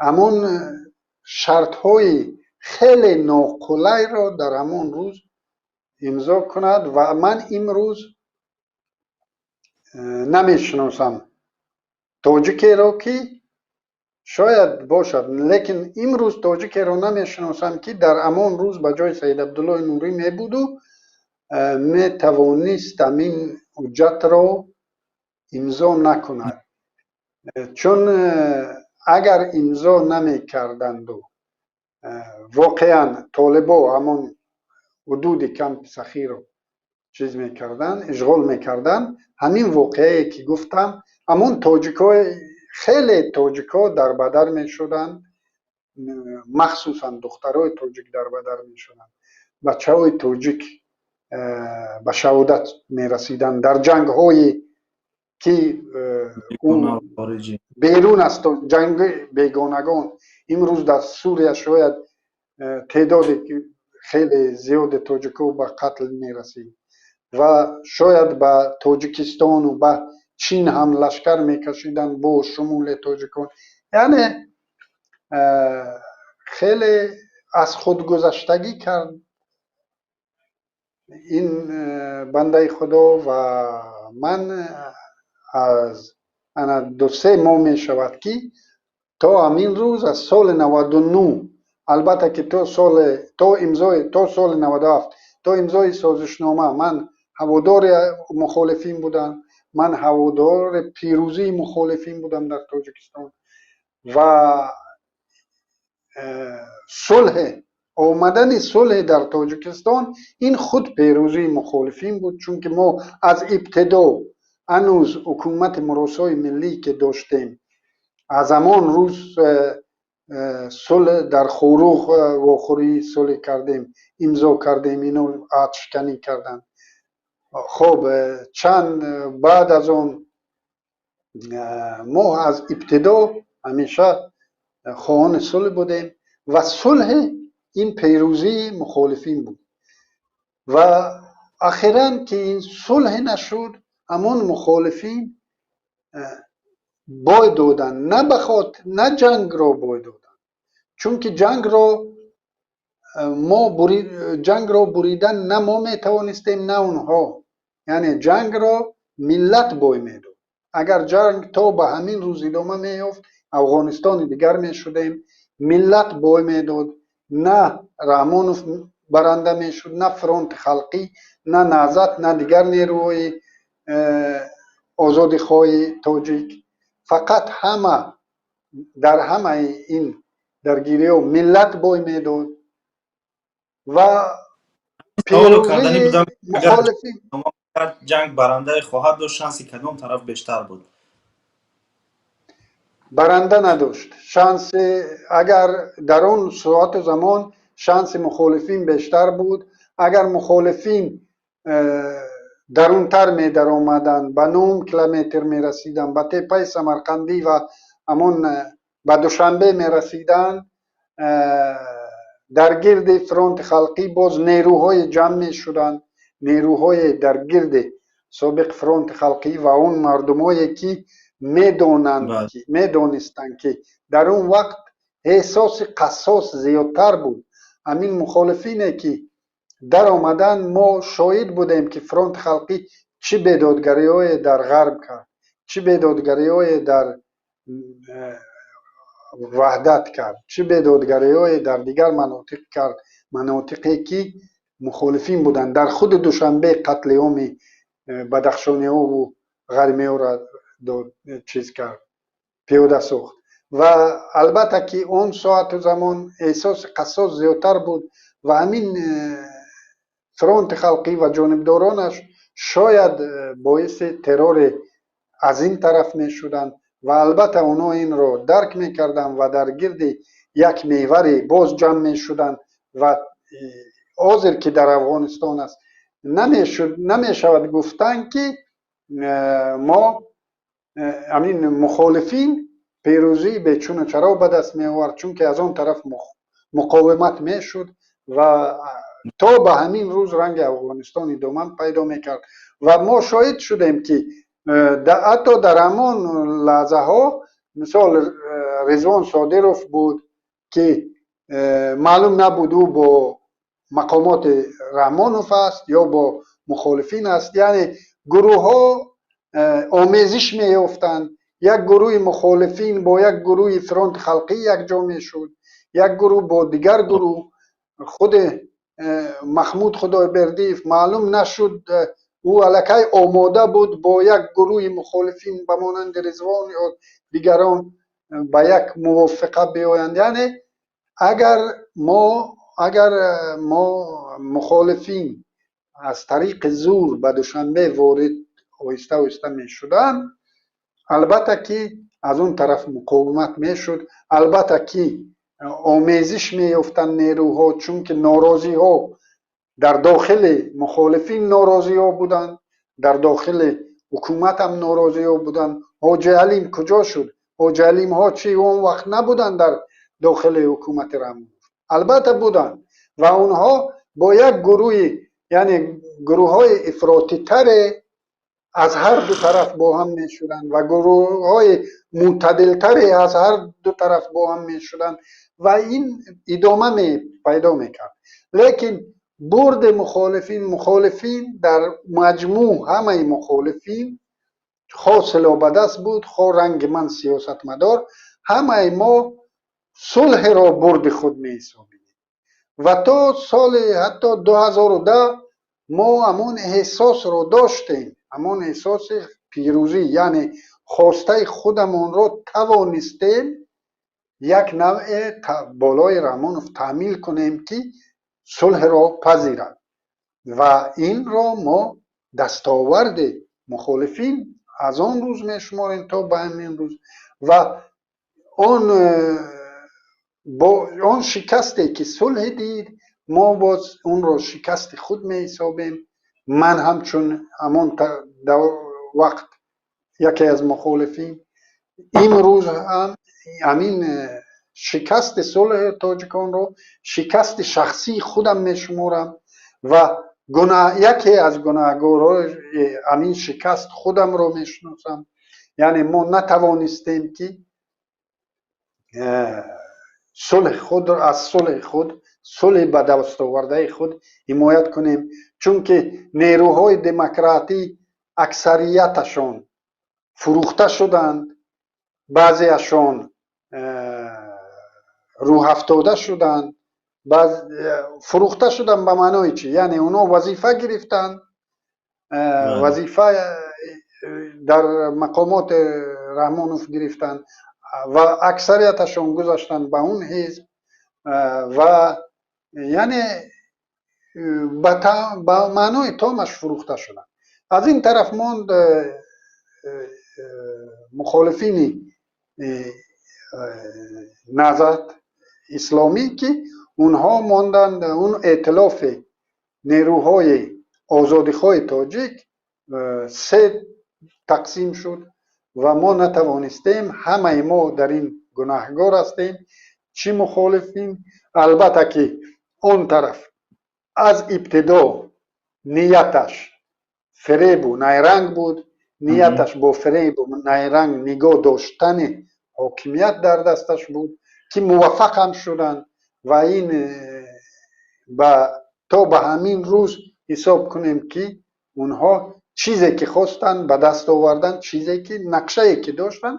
ҳамон шартҳои хеле ноқулайро дар ҳамон рӯз имзо кунад. Ва ман имрӯз намешиносам тоҷикеро, ки шояд бошад, лекин имрӯз тоҷикеро намешиносам, ки дар ҳамон рӯз ба ҷои Саид Абдуллои Нурӣ мебуду метавонист ҳамин ҳуҷҷатро имзо накунад. Чун агар имзо намекарданду воқеан толибо ҳамон ҳудуди кампи Сахиро чиз мекарданд, ишғол мекарданд, ҳамин воқеае, ки гуфтам, ҳамон тоҷикҳои, хеле тоҷикҳо дарбадар мешуданд, махсусан духтарои тоҷик дарбадар мешуданд, бачаҳои тоҷик ба шаҳодат мерасиданд дар ҷангҳое, ки берун аз ҷанги бегонагон. Имрӯз дар Сурия шояд теъдоди хеле зиёди тоҷикҳо ба қатл мерасид ва шояд ба Тоҷикистону ба Чин ҳам лашкар мекашиданд бо шумули тоҷикон. Яъне хеле аз худгузаштагӣ кард ин бандаи Худо. Ва ман аз ана 2-3 моҳ мешавад, ки то ҳамин рӯз, аз соли 99, албатта, ки то соли то имзои то соли 97, то имзои созишнома ман ҳаводори мухолифин будам, ман ҳаводори пирӯзии мухолифин будам дар Тоҷикистон ва сулҳе омадани сулҳе дар Тоҷикистон, ин худ пирӯзии мухолифин буд, чунки мо аз ибтидо ҳанӯз ҳукумати муросои миллӣ ки доштем, аз ҳамон рӯз сулҳ дар Хоруғ вохӯрии сулҳ кардем, имзо кардем, ино аҳдшиканӣ карданд. Хоб, чанд баъд аз он мо аз ибтидо ҳамеша хоҳони сулҳ будем ва сулҳи ин пирӯзии мухолифин буд. Ва Охиран ки ин сулҳ нашуд, ҳамон мухолифин бой доданд, на ба хотир, на ҷангро бой доданд, чунки ҷангро мо ҷангро буридан на мо метавонистем, на онҳо. Яъне ҷангро миллат бой медод. Агар ҷанг то ба ҳамин рӯз идома меёфт, Афғонистони дигар мешудем. Миллат бой медод, на Раҳмонов баранда мешуд, на Фронти халқӣ, на Наҳзат, на дигар нерӯҳои озодихоҳи тоҷик. Фақат ҳама дар ҳамаи ин даргириҳо миллат бой медод ва
пирӯзии мухолифин. Ҷанг барандае хоҳад дошт, шанси кадом тараф бештар буд?
Баранда надошт шанси. Агар дар он соату замон шанси мухолифин бештар буд, агар мухолифин дарунтар медаромаданд, ба нум километр мерасиданд, ба теппаи Самарқандӣ ва ҳамон ба Душанбе мерасиданд, дар гирди Фронти халқӣ боз нерӯҳое ҷамъ мешуданд, нерӯҳое дар гирди собиқ Фронти халқӣ ва он мардумое, ки медонанд, медонистанд, ки дар он вақт эҳсоси қассос зиёдтар буд. Ҳамин мухолифине, ки даромаданд, мо шоҳид будем, ки Фронти халқӣ чӣ бедодгариҳое дар Ғарб кард, чӣ бедодгариҳое дар Ваҳдат кард, чӣ бедодгариҳое дар дигар манотиқ кард, манотиқе, ки мухолифин буданд. Дар худи Душанбе қатли оми бадахшониҳову ғармиҳоро чиз кард, пиёда сохт. Ва албатта, ки он соату замон эҳсоси қассос зиёдтар буд ва ҳамин Фронти халқӣ ва ҷонибдоронаш шояд боиси террори аз ин тараф мешуданд. Ва албатта онҳо инро дарк мекарданд ва дар гирди як меҳваре боз ҷамъ мешуданд. Ва ҳозир, ки дар Афғонистон аст, намешавад гуфтан, ки мо ҳамин мухолифин пирӯзии бечуну чаро ба даст меовард, чунки аз он тараф муқовимат мешуд ва то ба ҳамин рӯз ранги Афғонистон идома пайдо мекард. Ва мо шоҳид шудем, ки ҳатто дар ҳамон лаҳзаҳо, мисол, Ризвон Содиров буд, ки маълум набуд, ӯ бо мақомоти Раҳмонов аст ё бо мухолифин аст. Яъне гурӯҳҳо омезиш меёфтанд: як гурӯҳи мухолифин бо як гурӯҳи Фронти халқӣ якҷо мешуд, як гурӯҳ бо дигар гурӯҳ. Худи Маҳмуд Худойбердиев маълум нашуд, ӯ аллакай омода буд бо як гурӯҳи мухолифин ба монанди Ризвон ё дигарон ба як мувофиқа биёянд. Яъне агар мо мухолифин аз тариқи зур ба Душанбе ворид оҳиста оҳиста мешуданд, албатта, ки аз он тараф муқовимат мешуд, албатта, ки омезиш меёфтанд нерӯҳо, чунки норозиҳо дар дохили мухолифин норозиҳо буданд, дар дохили ҳукумат ҳам норозиҳо буданд. Ҳоҷи Алим куҷо шуд? Ҳоҷи Алимҳо чи он вақт набуданд дар дохили ҳукумати Раҳмонов? Албатта, буданд ва онҳо бо як гурӯҳи, яъне гурӯҳҳои ифротитаре аз ҳар ду тараф бо ҳам мешуданд ва гурӯҳҳои мӯътадилтаре аз ҳар ду тараф бо ҳам мешуданд ва ин идома пайдо мекард. Лекин бурди мухолифин, мухолифин дар маҷмӯъ, ҳамаи мухолифин, хо силоҳбадаст буд, хо ранги ман сиёсатмадор, ҳамаи мо сулҳеро бурди худ меҳисобидем. Ва то соли ҳатто 2010 мо ҳамон эҳсосро доштем, ҳамон эҳсоси пирӯзӣ, яъне хостаи худамонро тавонистем як навъе болои Раҳмонов таъмил кунем, ки сулҳро пазирад. Ва инро мо дастоварди мухолифин аз он рӯз мешуморем то ба ҳамин рӯз. Ва он бо он шикасте, ки сулҳе дид, мо боз онро шикасти худ меҳисобем. Ман ҳамчун ҳамон вақт яке аз мухолифин, имрӯз ҳам ҳамин шикасти сулҳи тоҷиконро шикасти шахсии худам мешуморам. Ва Яке аз гунаҳгорҳои ҳамин шикаст худамро мешиносам. Яъне мо натавонистем, ки сулҳи худ, аз сулҳи худ, сулҳи ба дастовардаи худ ҳимоят кунем, чунки нерӯҳои демократӣ аксарияташон фурӯхта шуданд, баъзеашон рӯҳафтода шуданд. Фурӯхта шуданд ба маънои чӣ? Яъне онҳо вазифа гирифтанд, вазифа дар мақомоти Раҳмонов гирифтанд ва аксарияташон гузаштанд ба он ҳизб ва яъне ба маънои томаш фурӯхта шуданд. Аз ин тараф монд мухолифини Наҳзат Исломӣ, ки онҳо монданд. Он эътилофи нерӯҳои озодихоҳи тоҷик се тақсим шуд ва мо натавонистем. Ҳамаи мо дар ин гунаҳгор ҳастем, чӣ мухолифин. Албатта, ки он тараф аз ибтидо нияташ фиребу найранг буд, нияташ бо фиребу найранг нигоҳ доштани ҳокимият дар дасташ буд, ки муваффақ ҳам шуданд. Ва ин то ба ҳамин рӯз ҳисоб кунем, ки онҳо чизе ки хостанд, ба даст оварданд, чизе ки нақшае ки доштанд,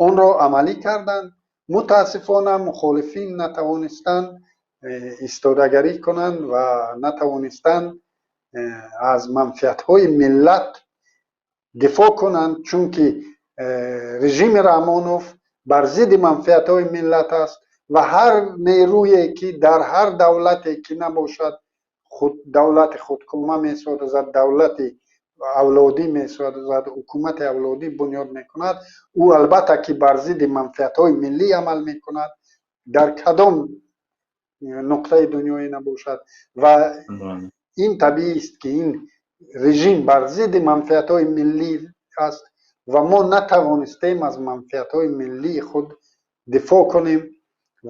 онро амалӣ карданд. Мутаассифона, мухолифин натавонистанд истодагарӣ кунанд ва натавонистанд аз манфиатҳои миллат дифоъ кунанд, чунки режими Раҳмонов бар зидди манфиатҳои миллат аст ва ҳар нерӯе ки дар ҳар давлате ки набошад, худ давлати худкома месозад, давлати авлодӣ месозад, ҳукумати авлодӣ бунёд мекунад, ӯ албатта ки бар зидди манфиатҳои миллӣ амал мекунад, дар кадом нуқтаи дунёе набошад. Ва ин табиист, ки ин режим бар зидди манфиатҳои миллӣ аст ва мо натавонистем аз манфиатҳои миллии худ дифоъ кунем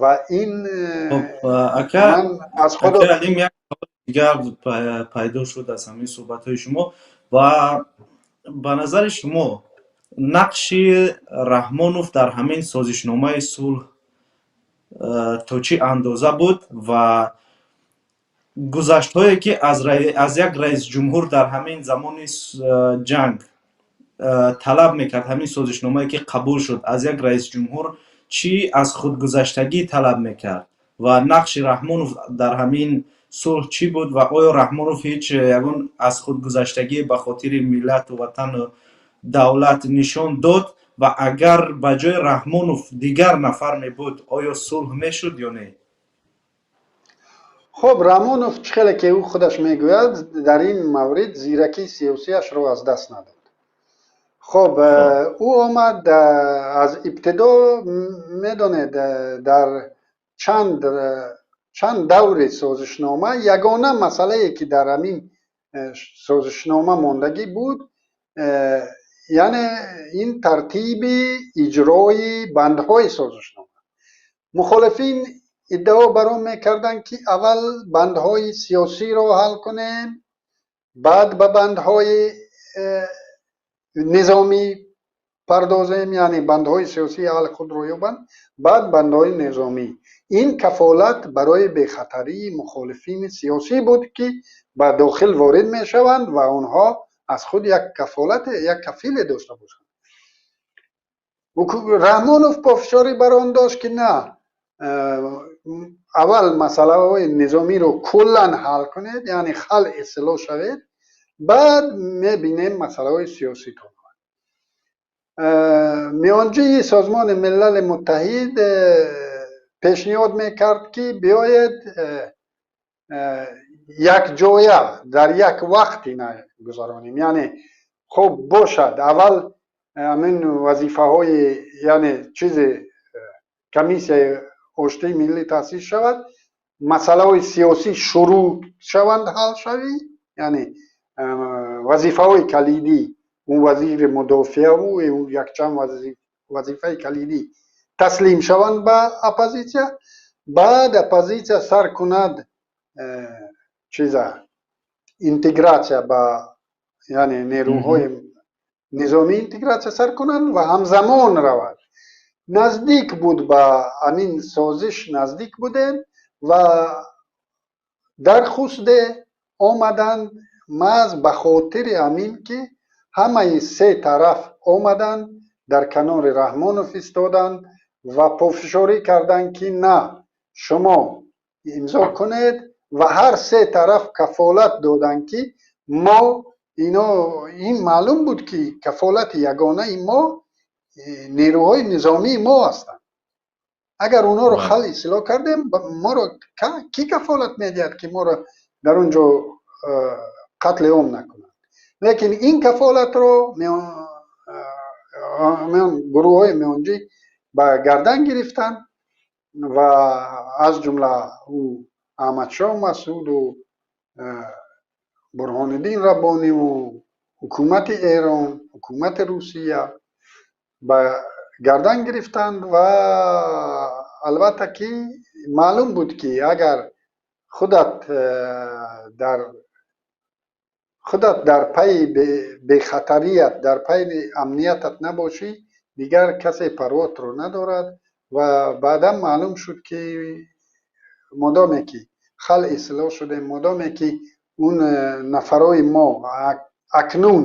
ва ин
Ака Алим, як дигар пайдо шуд аз ҳамин суҳбатҳои шумо. Ва ба назари шумо, нақши Раҳмонов дар ҳамин созишномаи сулҳ то чӣ андоза буд ва гузаштҳое ки аз як раисҷумҳур дар ҳамин замони ҷанг талаб мекард, ҳамин созишномае ки қабул шуд, аз як раисҷумҳур чӣ аз худгузаштагӣ талаб мекард ва нақши Раҳмонов дар ҳамин сулҳ чӣ буд? Ва оё Раҳмонов ҳеҷ ягон аз худгузаштагӣ ба хотири миллату ватану давлат нишон дод? Ва агар ба ҷои Раҳмонов дигар нафар мебуд, оё сулҳ мешуд ё не?
Хуб, Раҳмонов, чӣ хеле ки ӯ худаш мегӯяд, дар ин маврид зиракии сиёсияшро аз даст надод. Хуб, ӯ омад аз ибтидо, медонед, дар чанд даври созишнома ягона масъалае ки дар ҳамин созишнома мондагӣ буд, яъне ин тартиби иҷрои бандҳои созишнома. Мухолифин иддао бар он мекарданд, ки аввал бандҳои сиёсиро ҳал кунем, баъд ба бандҳои низомӣ пардозем, яъне бандҳои сиёсӣ ҳалли худро ёбанд, баъд бандҳои низомӣ. Ин кафолат барои бехатарии мухолифини сиёсӣ буд, ки ба дохил ворид мешаванд ва онҳо аз худ як кафолат, як кафиле дошта бошанд. Раҳмонов пофишорӣ бар он дошт, ки на, аввал масъалаҳои низомиро куллан ҳал кунед, яъне халъи силоҳ шавед, баъд мебинем масъалаҳои сиёситон. Миёнҷии Созмони Милали Муттаҳид пешниҳод мекард, ки биёед, якҷоя дар як вақт ина гузаронем, яъне хуб бошад, аввал ҳамин вазифаҳои, яъне чизи комиссияи оштии миллӣ таъсис шавад, масъалаҳои сиёсӣ шурӯъ шаванд ҳал шавӣ, яъне вазифаҳои калидӣ, он вазири мудофиаву якчанд вазифаи калидӣ таслим шаванд ба оппозитсия, баъд оппозитсия сар кунад чиза Интегратсия ба, яъне нерӯҳои низомӣ интегратсия сар кунанд ва ҳамзамон равад. Наздик буд, ба ҳамин созиш наздик будем ва дар хусде омаданд, маҳз ба хотири ҳамин ки ҳамаи се тараф омаданд, дар канори Раҳмонов истоданд ва пофишорӣ карданд, ки на, шумо имзо кунед, ва ҳар се тараф кафолат доданд, ки мо ино, ин маълум буд, ки кафолати ягонаи мо нерӯҳои низомии мо ҳастанд. Агар онҳоро халъи силоҳ кардем, моро кӣ кафолат медиҳад, ки моро дар он ҷо қатли ом накунанд? Лекин ин кафолатро гурӯҳҳои миёнҷӣ ба гардан гирифтанд ва аз ҷумла ӯ Аҳмадшоҳ Масуду Бурҳониддин Раббониву ҳукумати Эрон, ҳукумати Русия ба гардан гирифтанд. Ва албатта ки маълум буд, ки агар худат дар пайи бехатарият, дар пайи амниятат набошӣ, дигар касе парвотро надорад. Ва баъдан маълум шуд, ки модоме ки халъи силоҳ шудем, модоме ки он нафарои мо акнун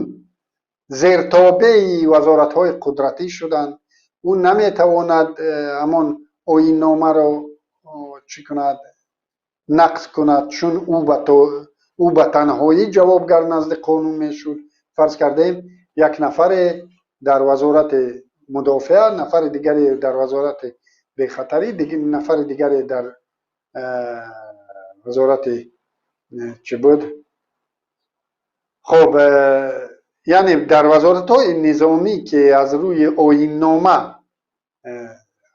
зертобеи вазоратҳои қудратӣ шуданд, ӯ наметавонад ҳамон оинномаро чӣ кунад, нақз кунад, чун ӯ ба танҳоӣ ҷавобгар назди қонун мешуд. Фарз кардем, як нафаре дар вазорати мудофиа, нафари дигаре дар вазорати бехатарӣ, нафари дигаре дар вазорати чӣ буд, хоб, яъне дар вазоратҳои низомӣ, ки аз рӯи оиннома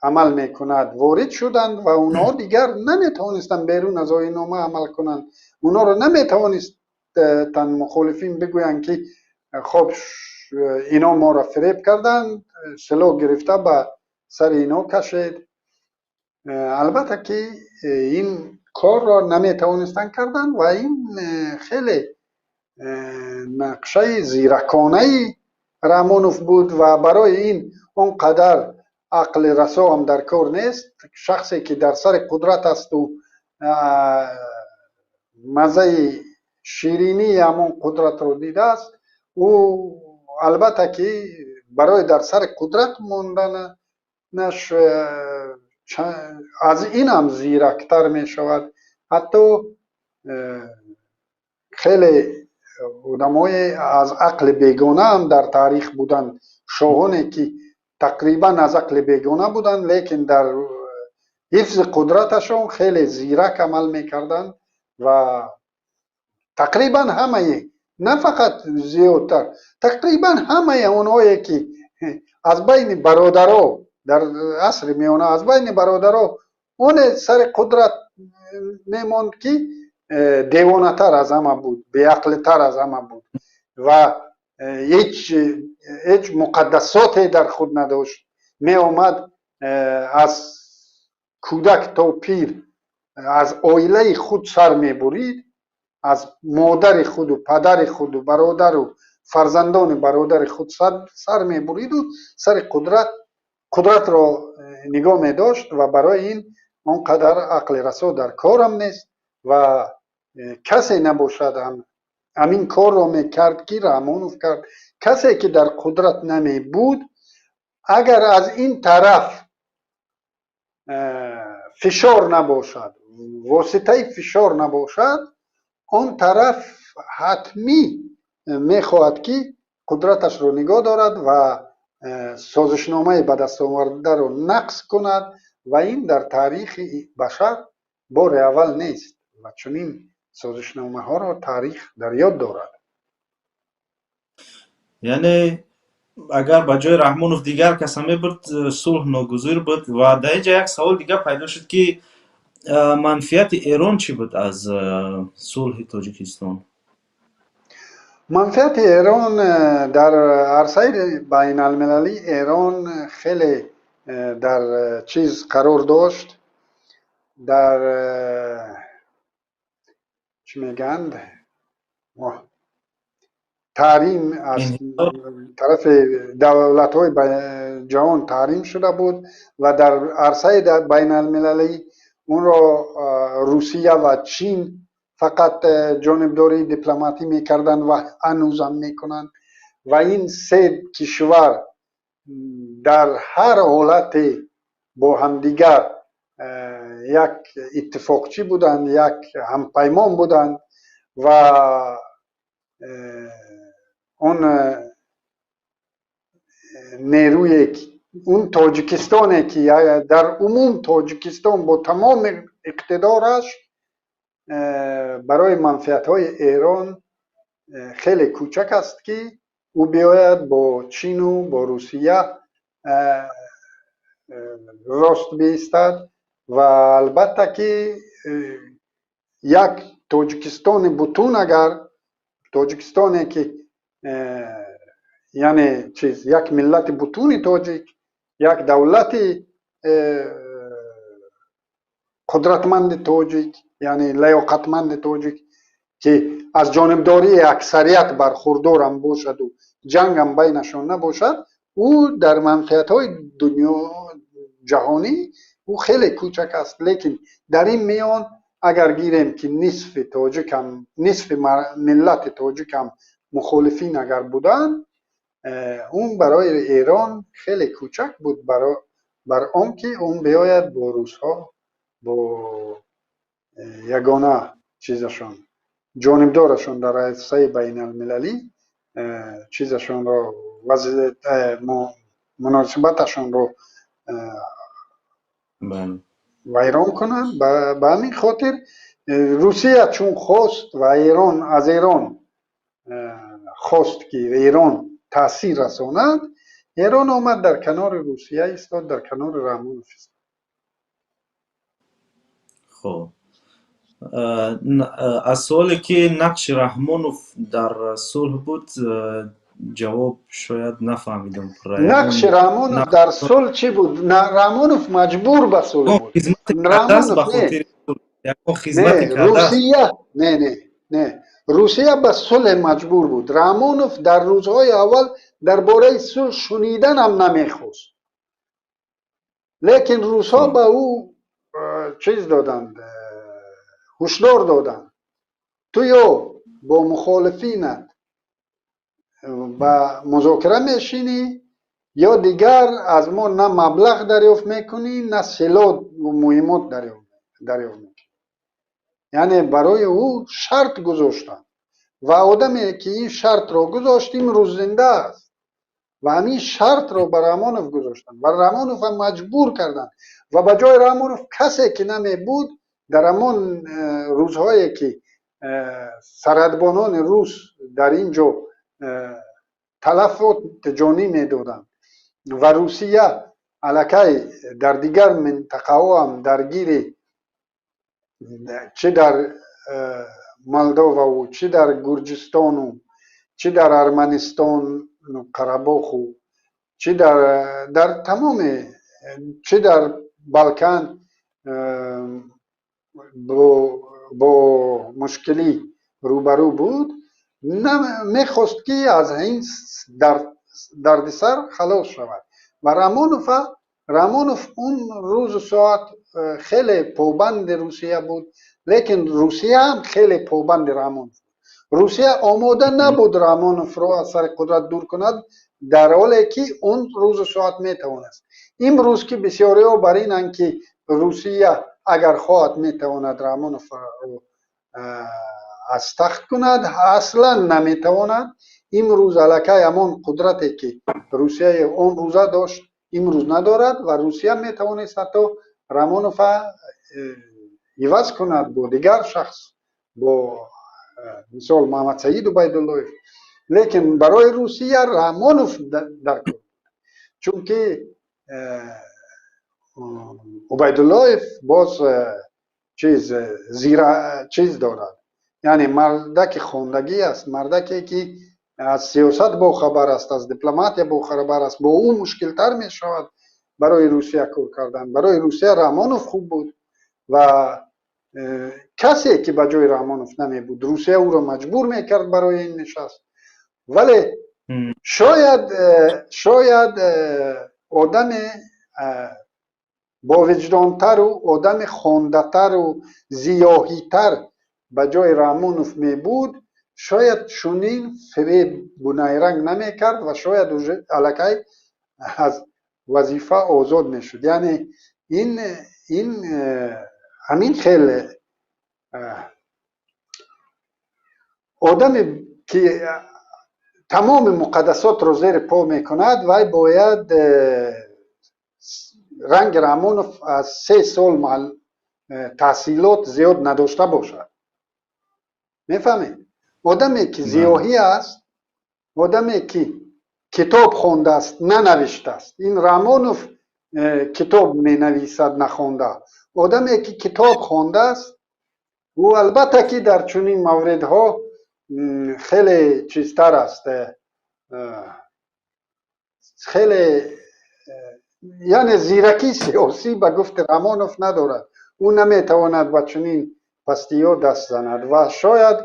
амал мекунад, ворид шуданд ва онҳо дигар наметавонистанд берун аз оиннома амал кунанд. Онҳоро наметавонистанд мухолифин бигӯянд, ки хоб, ино моро фиреб карданд, силоҳ гирифта ба сари ино кашед. Албатта ки ин корро наметавонистанд кардан ва ин хеле нақшаи зираконаи Раҳмонов буд ва барои ин он қадар ақли расо ҳам дар кор нест. Шахсе ки дар сари қудрат асту маззаи ширинии ҳамон қудратро дидааст, ӯ албатта ки барои дар сари қудрат монданаш аз ин ҳам зирактар мешавад. Ҳатто хеле одамое аз ақли бегона ҳам дар таърих буданд, шоҳоне ки тақрибан аз ақли бегона буданд, лекин дар ҳифзи қудраташон хеле зирак амал мекарданд. Ва тақрибан ҳамаи, на фақат зиёдтар, тақрибан ҳамаи онҳое ки аз байни бародаро дар асри миёна, аз байни бародаро оне сари қудрат мемонд, ки девонатар аз ҳама буд, беақлитар аз ҳама буд ва ҳеҷ муқаддасоте дар худ надошт, меомад, аз кӯдак то пир, аз оилаи худ сар мебурид, аз модари худу падари худу бародару фарзандони бародари худ сар мебуриду сари қудратро нигоҳ медошт. Ва барои ин он қадар ақли расо дар корам нест ва касе набошад ҳамин корро мекард, ки Раҳмонов кард. Касе ки дар қудрат намебуд, агар аз ин тараф фишор набошад, воситаи фишор набошад, он тараф ҳатмӣ мехоҳад, ки қудраташро нигоҳ дорад ва созишномаи ба дастовардаро нақз кунад. Ва ин дар таърихи башар бори аввал нест ва чунин созишномаҳоро таърих дар ёд дорад.
Яъне агар ба ҷои Раҳмонов дигар каса мебурд, сулҳ ногузир буд. Ва дар ин ҷа як савол дигар пайдо шуд, ки манфиати Эрон чӣ буд аз сулҳи Тоҷикистон?
Манфиати Эрон дар арсаи байналмилалӣ, Эрон хеле дар чиз қарор дошт, дар чӣ мегӯянд, Таҳрим аз тарафи давлатҳои ҷаҳон таҳрим шуда буд ва дар арсаи байналмилалӣ онро Русия ва Чин фақат ҷонибдории дипломатӣ мекарданд ва ҳанӯзам мекунанд. Ва ин се кишвар дар ҳар ҳолате бо ҳамдигар як иттифоқчӣ буданд, як ҳампаймон буданд ва он нерӯе, он Тоҷикистоне, ки дар умум Тоҷикистон бо тамоми иқтидораш барои манфиатҳои Эрон хеле кӯчак аст, ки ӯ биёяд бо Чину бо Русия рост биистад. Ва албатта, ки як Тоҷикистони бутун, агар Тоҷикистоне, ки яъне чиз, як миллати бутуни тоҷик, як давлати қудратманди тоҷик, яъне лаёқатманди тоҷик, ки аз ҷонибдории аксарият бархурдорам бошаду ҷангам байнашон набошад, ӯ дар манфиатҳои дунё ҷаҳонӣ ӯ хеле кӯчак аст. Лекин дар ин миён агар гирем, ки нисфи тоҷикам, нисфи миллати тоҷикам мухолифин агар буданд, он барои Эрон хеле кӯчак буд бар он ки он биёяд бо русҳо, бо ягона чизашон, ҷонибдорашон дар арсаи байналмилалӣ, чизашонро, муносибаташонро вайрон кунанд. Ба ҳамин хотир Русия чун хост ва Эрон аз Эрон хост, ки Эрон таъсир расонад, Эрон омад, дар канори Русия истод, дар канори Раҳмонов истод.
Хуб, аз суоле, ки нақши Раҳмонов дар сулҳ буд, ҷавоб шояд нафаҳмидам.
Нақши Раҳмонов дар сулҳ чӣ буд? Раҳмонов маҷбур ба сулҳ буд. Русия не, не, не, Русия ба сулҳ маҷбур буд. Раҳмонов дар рӯзҳои аввал дар бораи сулҳ шуниданам намехост, лекин русҳо ба ӯ чиз доданд, ҳушдор доданд: ту ё бо мухолифинат ба музокира мешинӣ, ё дигар аз мо на маблағ дарёфт мекунӣ, на силоҳ, муҳиммот дарёфт мекунӣ. Яъне барои ӯ шарт гузоштанд ва одаме, ки ин шартро гузошт, имрӯз зинда аст. Ва ҳамин шартро ба Раҳмонов гузоштанд ва Раҳмоновро маҷбур карданд. Ва ба ҷои Раҳмонов касе ки намебуд, дар ҳамон рӯзҳое, ки сарҳадбонони рус дар ин ҷо талафот ҷонӣ медоданд ва Русия аллакай дар дигар минтақаҳо ҳам даргири, чӣ дар Молдоваву, чӣ дар Гурҷистону, чӣ дар Арманистону Қарабоху, чӣ дар тамоми, чӣ дар Балкан бо мушкилӣ рӯбарӯ буд, мехост, ки аз ин дардисар халос шавад. Ва Раҳмонов он рӯзу соат хеле побанди Русия буд, лекин Русия ҳам хеле побанди Раҳмонов. Русия омода набуд Раҳмоновро аз сари қудрат дур кунад, дар ҳоле ки он рӯзу соат метавонист. Имрӯз ки бисёриҳо бар инанд, ки Русия агар хоҳад, метавонад Раҳмоновро аз тахт кунад, аслан наметавонад. Имрӯз аллакай ҳамон қудрате, ки Русияи он рӯза дошт, имрӯз надорад ва Русия метавонист ҳатто Раҳмонова иваз кунад бо дигар шахс, бо мисол Муҳаммадсаид Убайдуллоев. Лекин барои Русия Раҳмонов дар кор, чунки Убайдуллоев боз чиз зира чиз дорад, яъне мардаки хондагӣ аст, мардаке, ки аз сиёсат бохабар аст, аз дипломатия бохабар аст. Бо ӯ мушкилтар мешавад барои Русия кор кардан. Барои Русия Раҳмонов хуб буд ва Касе ки ба ҷои Раҳмонов намебуд, Русия ӯро маҷбур мекард барои ин нишаст. Вале шояд одаме бовиҷдонтару одами хондатару зиёҳитар ба ҷои Раҳмонов мебуд, шояд чунин фиребу найранг намекард ва шояд аллакай аз вазифа озод мешуд. Яъне ин ҳамин хел одаме ки тамоми муқаддасотро зери по мекунад, вай бояд ранги Раҳмонов аз 3 сол таҳсилот зиёд надошта бошад. Мефаҳмед? Одаме ки зиёҳӣ аст, одаме ки китоб хондааст, нанавиштааст. Ин Раҳмонов китоб менависад нахонда. Одаме ки китоб хондааст, ӯ албатта ки дар чунин мавридҳо хеле чизтар аст, хеле, яъне зиракии сиёсӣ ба гуфти Раҳмонов надорад. Ӯ наметавонад ба чунин пастиҳо даст занад. Ва шояд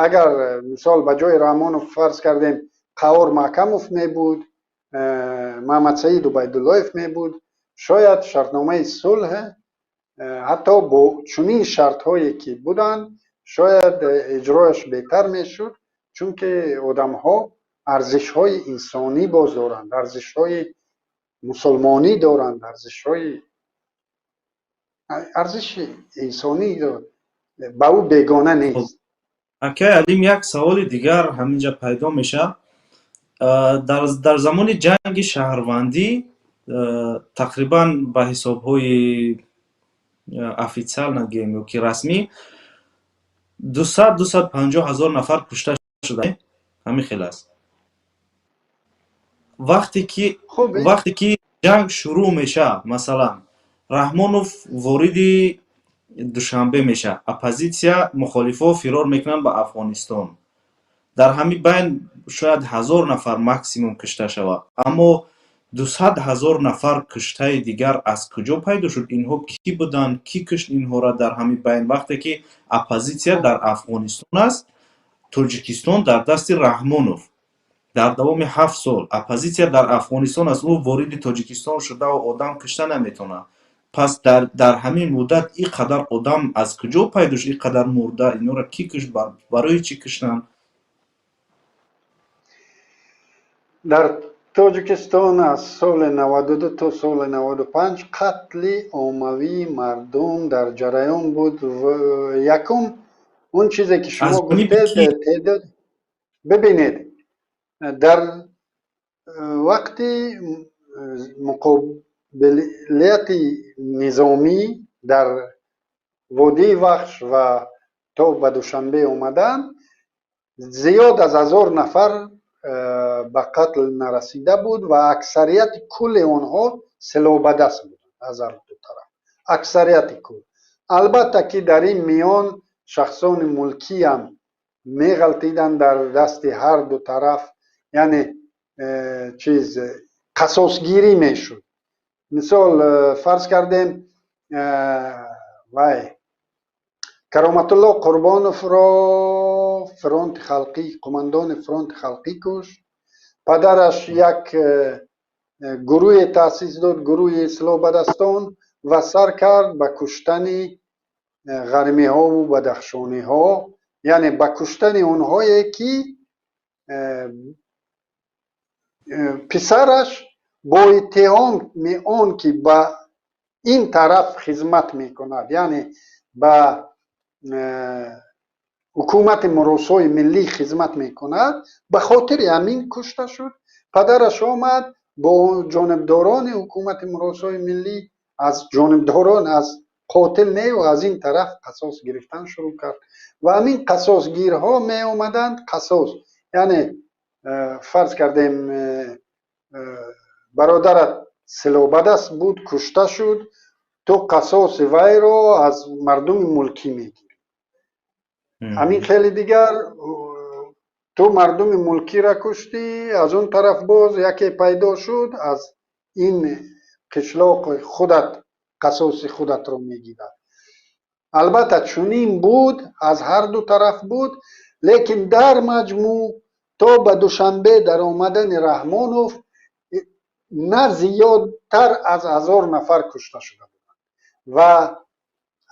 агар, мисол, ба ҷои Раҳмонов, фарз кардем, Қаҳор Маҳкамов мебуд, Маҳмадсаид Убайдуллоев мебуд, шояд шартномаи сулҳ ҳатто бо чунин шартҳое ки буданд, шояд иҷрояш беҳтар мешуд, чунки одамҳо арзишҳои инсонӣ боз доранд, арзишҳои мусулмонӣ доранд, арзиши инсонӣ ба ӯ бегона нест.
Акай Алим, як саволи дигар ҳаминҷа пайдо мешавад. Дар замони ҷанги шаҳрвандӣ, тақрибан ба ҳисобҳои официально гӯем ё ки расмӣ, 200-250 ҳазор нафар кушта шуда, ҳамин хел аст. Вақте ки ҷанг шурӯъ мешавад, масалан, Раҳмонов вориди Душанбе мешавад, оппозитсия, мухолифҳо фирор мекунанд ба Афғонистон. Дар ҳамин байн шояд 1000 нафар максимум кушта шавад, аммо 200 ҳазор нафар куштаи дигар аз куҷо пайдо шуд? Инҳо кӣ буданд? Кӣ кушт инҳоро дар ҳамин байн, вақте ки оппозитсия дар Афғонистон аст, Тоҷикистон дар дасти Раҳмонов? Дар давоми 7 сол оппозитсия дар Афғонистон аст, ӯ вориди Тоҷикистон шудаву одам кушта наметавонад. Пас дар ҳамин муддат ин қадар одам аз куҷо пайдо шуд? Ин қадар мурда, инҳоро кӣ кушт? Барои чӣ куштанд?
Дар Тоҷикистон аз соли 92 то соли 95 қатли оммавии мардум дар ҷараён буд. Якум, он чизе ки шумо гуфтед, теъдод, бибинед, дар вақти муқобилияти низомӣ дар водии Вахш ва то ба Душанбе омадан зиёд аз 1000 нафар ба қатл нарасида буд ва аксарияти кулли онҳо силоҳбадаст буданд аз ҳар ду тараф, аксарияти кул. Албатта ки дар ин миён шахсони мулкиам меғалтиданд дар дасти ҳар ду тараф, яъне чиз қасосгирӣ мешуд. Мисол, фарз кардем, вай Кароматулло Қурбоновро фронти халқӣ, қумандони фронти халқӣ кушт. Падараш як гурӯҳе таъсис дод, гурӯҳи силоҳбадастон, ва сар кард ба куштани ғармиҳову бадахшониҳо, яъне ба куштани онҳое ки писараш бо иттиҳоми он ки ба ин тараф хизмат мекунад, яъне ба ҳукумати муросои миллӣ хизмат мекунад, ба хотири ҳамин кушта шуд. Падараш омад бо ҷонибдорони ҳукумати муросои миллӣ, аз ҷонибдорон, аз қотил неву, аз ин тараф қасос гирифтан шурӯъ кард ва ҳамин қасосгирҳо меомаданд. Қасос яъне, фарз кардем, бародарат силоҳбадаст буд, кушта шуд, ту қасоси вайро аз мардуми мулкӣ мегирӣ. Ҳамин хеле дигар, ту мардуми мулкиро куштӣ, аз он тараф боз яке пайдо шуд, аз ин қишлоқи худат қасоси худатро мегирад. Албатта, чунин буд, аз ҳар ду тараф буд, лекин дар маҷмӯъ то ба Душанбе даромадани Раҳмонов на зиёдтар аз 1000 нафар кушта шуда буданд ва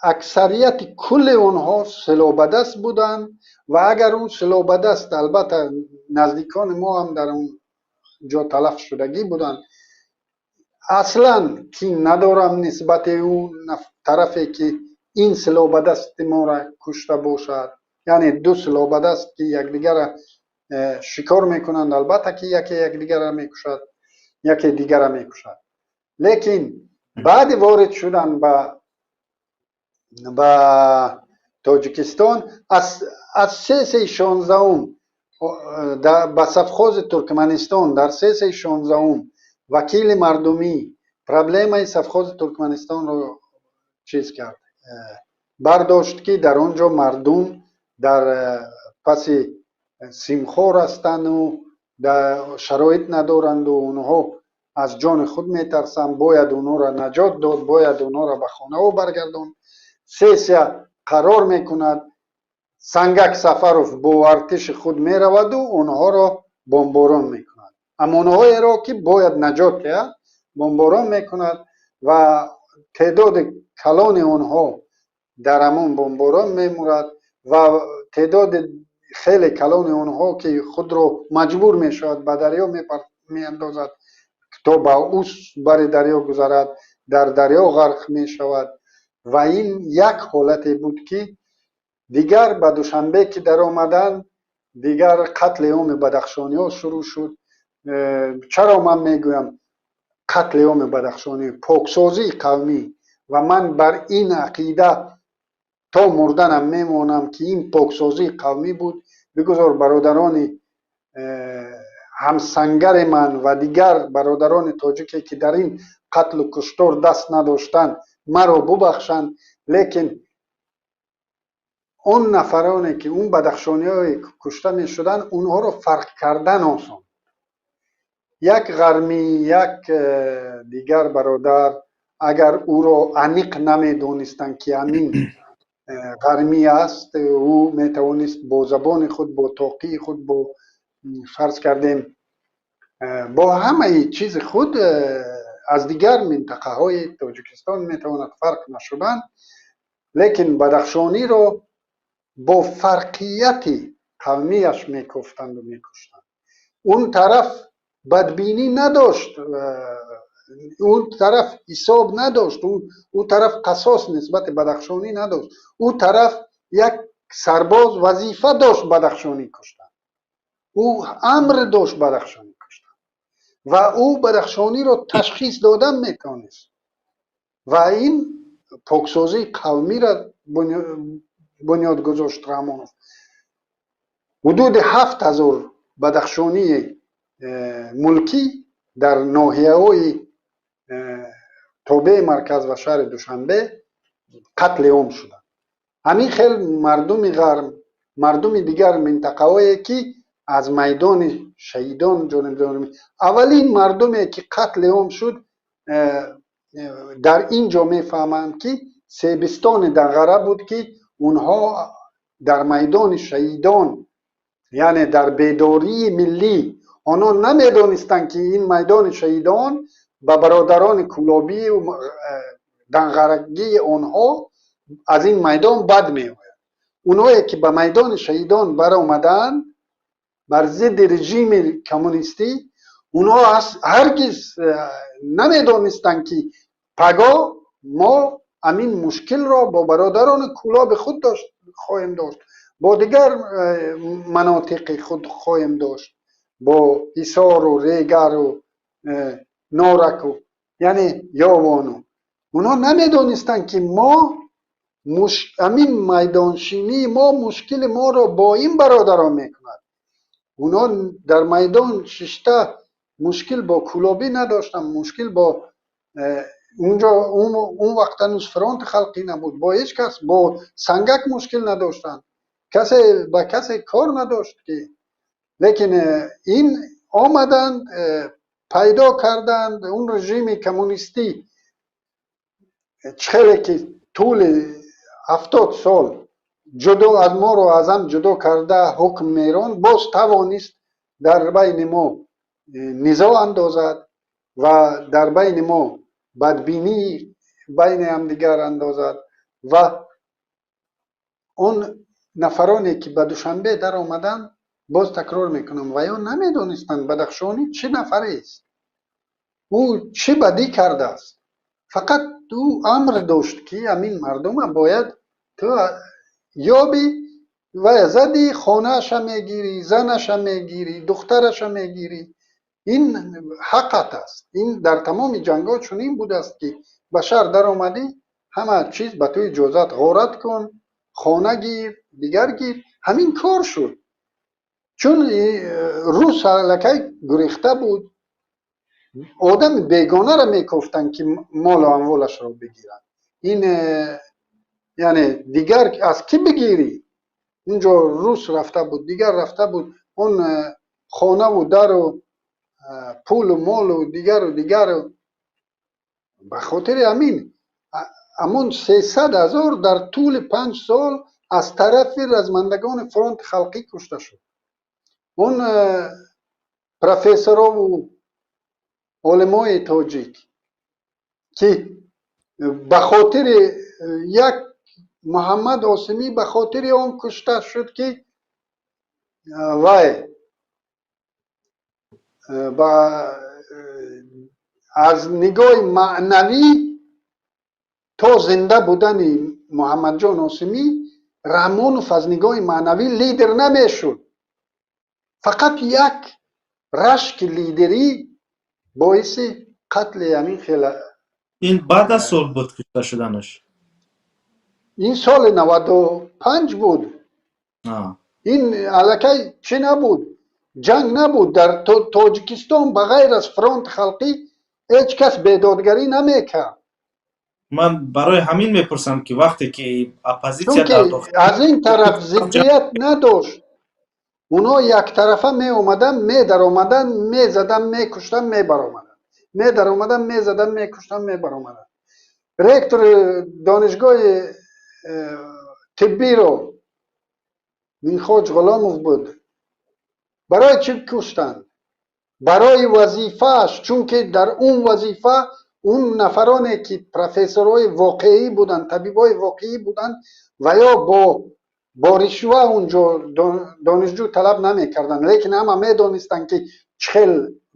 аксарияти кулли онҳо силоҳбадаст буданд. Ва агар он силоҳбадаст, албатта, наздикони мо ҳам дар он ҷо талаф шудагӣ буданд, аслан кин надорам нисбати ӯ тарафе, ки ин силоҳбадасти моро кушта бошад. Яъне ду силоҳбадаст, ки якдигарро шикор мекунанд, албатта, ки яке якдигарро мекушад, яке дигарро мекушад. Лекин баъди ворид шудан ба Тоҷикистон аз сессияи 16-ум ба совхози Туркманистон, дар сессияи 16-ум вакили мардумӣ проблемаи совхози Туркманистонро чиз кард, бардошт, ки дар он ҷо мардум дар паси симхор ҳастанду шароит надоранду онҳо аз ҷони худ метарсанд, бояд онҳоро наҷот дод, бояд онҳоро ба хонаҳо баргардонд. Сессия қарор мекунад, Сангак Сафаров бо артиши худ мераваду онҳоро бомборон мекунад. Аммо онҳоеро, ки бояд наҷот диҳад, бомборон мекунад ва теъдоди калони онҳо дар ҳамон бомборон мемурад ва теъдоди хеле калони онҳо, ки худро маҷбур мешавад, ба дарё меандозад, то ба ӯ бари дарё гузарад, дар дарё ғарқ мешавад. Ва ин як ҳолате буд, ки дигар ба Душанбе ки даромаданд, дигар қатли оми бадахшониҳо шурӯъ шуд. Чаро ман мегӯям қатли оми бадахшонӣ, поксозии қавмӣ? Ва ман бар ин ақида то мурданам мемонам, ки ин поксозии қавмӣ буд. Бигузор бародарони ҳамсангари ман ва дигар бародарони тоҷике, ки дар ин қатлу куштор даст надоштанд, маро бубахшанд, лекин он нафароне, ки он бадахшониҳое кушта мешуданд, онҳоро фарқ кардан осон. Як ғармӣ, як дигар бародар, агар ӯро аниқ намедонистанд, ки ҳамин ғармӣ аст, ӯ метавонист бо забони худ, бо тоқии худ, бо, фарз кардем, бо ҳамаи чизи худ аз дигар минтақаҳои Тоҷикистон метавонад фарқ нашуданд. Лекин бадахшониро бо фарқияти қавмияш мекуфтанду мекуштанд. Он тараф бадбинӣ надошт, он тараф ҳисоб надошт, ӯ тараф қасос нисбати бадахшонӣ надошт. Ӯ тараф як сарбоз вазифа дошт бадахшонӣ куштан, ӯ амр дошт бадахшонӣ куштан ва ӯ бадахшониро ташхис додан метавонист. Ва ин поксозии қавмиро бунёд гузошт Раҳмонов. Ҳудуди 7000 бадахшонии мулкӣ дар ноҳияҳои тобеи марказ ва шаҳри Душанбе қатли ом шуданд. Ҳамин хел мардуми ғарм, мардуми дигар минтақаҳое, ки аз майдони шаҳидон ҷонибдорӣ. Аввалин мардуме, ки қатли ом шуд, дар ин ҷо мефаҳмам, ки себистони Данғара буд, ки онҳо дар майдони шаҳидон, яъне дар бедории миллӣ, онҳо намедонистанд, ки ин майдони шаҳидон ба бародарони кулобию данғарагии онҳо аз ин майдон бад меояд. Онҳое, ки ба майдони шаҳидон баромаданд бар зидди режими коммунистӣ, онҳо ҳаргиз намедонистанд, ки пагоҳ мо ҳамин мушкилро бо бародарони кулоби худ хоҳем дошт, бо дигар манотиқи худ хоҳем дошт, бо Ҳисору Регару Нораку, яъне Ёвону. Онҳо намедонистанд, ки мо ҳамин майдоншинии мо мушкили моро бо ин бародарон мекунад. Онҳо дар майдон шишта мушкил бо кулобӣ надоштанд, мушкил бо унҷо он вақт ҳанӯз фронти халқӣ набуд, бо ҳеҷ кас, бо Сангак мушкил надоштанд, касе ба касе кор надошт ки. Лекин ин омаданд, пайдо карданд он режими коммунистӣ, чӣ хеле ки тӯли 70 сол ҷудо аз моро аз ҳам ҷудо карда ҳукм меронд, боз тавонист дар байни мо низоъ андозад ва дар байни мо бадбинӣ байни ҳамдигар андозад. Ва он нафароне ки ба Душанбе даромаданд, боз такрор мекунам, ва ё намедонистанд Бадахшонӣ чӣ нафарест, ӯ чӣ бадӣ кардааст. Фақат ӯ амр дошт, ки ҳамин мардума бояд ту ёбӣ ва задӣ, хонааша мегирӣ, занаша мегирӣ, духтараша мегирӣ. Ин ҳаққат аст. Ин дар тамоми ҷангҳо чунин будааст, ки ба шаҳр даромадӣ, ҳама чиз ба ту иҷозат, ғорат кун, хона гир, дигар гир. Ҳамин кор шуд, чун рус аллакай гурехта буд, одами бегонаро мекофтанд, ки молу амволашро бигиранд. Ин яъне дигар аз кӣ бигирӣ? Унҷо рус рафта буд, дигар рафта буд. Он хонаву дару пулу молу дигару дигару. Ба хотири ҳамин ҳамон 300 000 дар тӯли 5 сол аз тарафи размандагони Фронти халқӣ кушта шуд. Он профессорову олимои тоҷик, ки ба хотири як Муҳаммад Осимӣ, ба хотири он кушта шуд, ки вай ба аз нигоҳи маънавӣ то зинда будани Муҳаммадҷон Осимӣ Раҳмонов аз нигоҳи маънавӣ лидер намешуд. Фақат як рашки лидерӣ боиси қатли ҳамин хела.
Ин баъд аз сол буд кушта шуданаш?
Ин соли 95 буд. Ин аллакай чӣ набуд, ҷанг набуд. Дар Тоҷикистон ба ғайр аз Фронти халқӣ ҳеҷ кас бедодгарӣ намекард.
Ман барои ҳамин мепурсам, ки вақте ки оппозитсия
чунки аз ин тараф зиддият надошт. Оно яктарафа меомаданд, медаромаданд, мезаданд, мекуштанд, мебаромаданд, медаромаданд, мезаданд, мекуштанд, мебаромаданд. Ректори донишгоҳи тиббиро Минхоҷ Ғуломов буд. Барои чӣ куштанд? Барои вазифааш, чунки дар он вазифа он нафароне ки профессорҳои воқеӣ буданд, табибҳои воқеӣ буданд, ва ё бо ришва унҷо донишҷӯ талаб намекарданд, лекин ҳама медонистанд, ки чӣ хел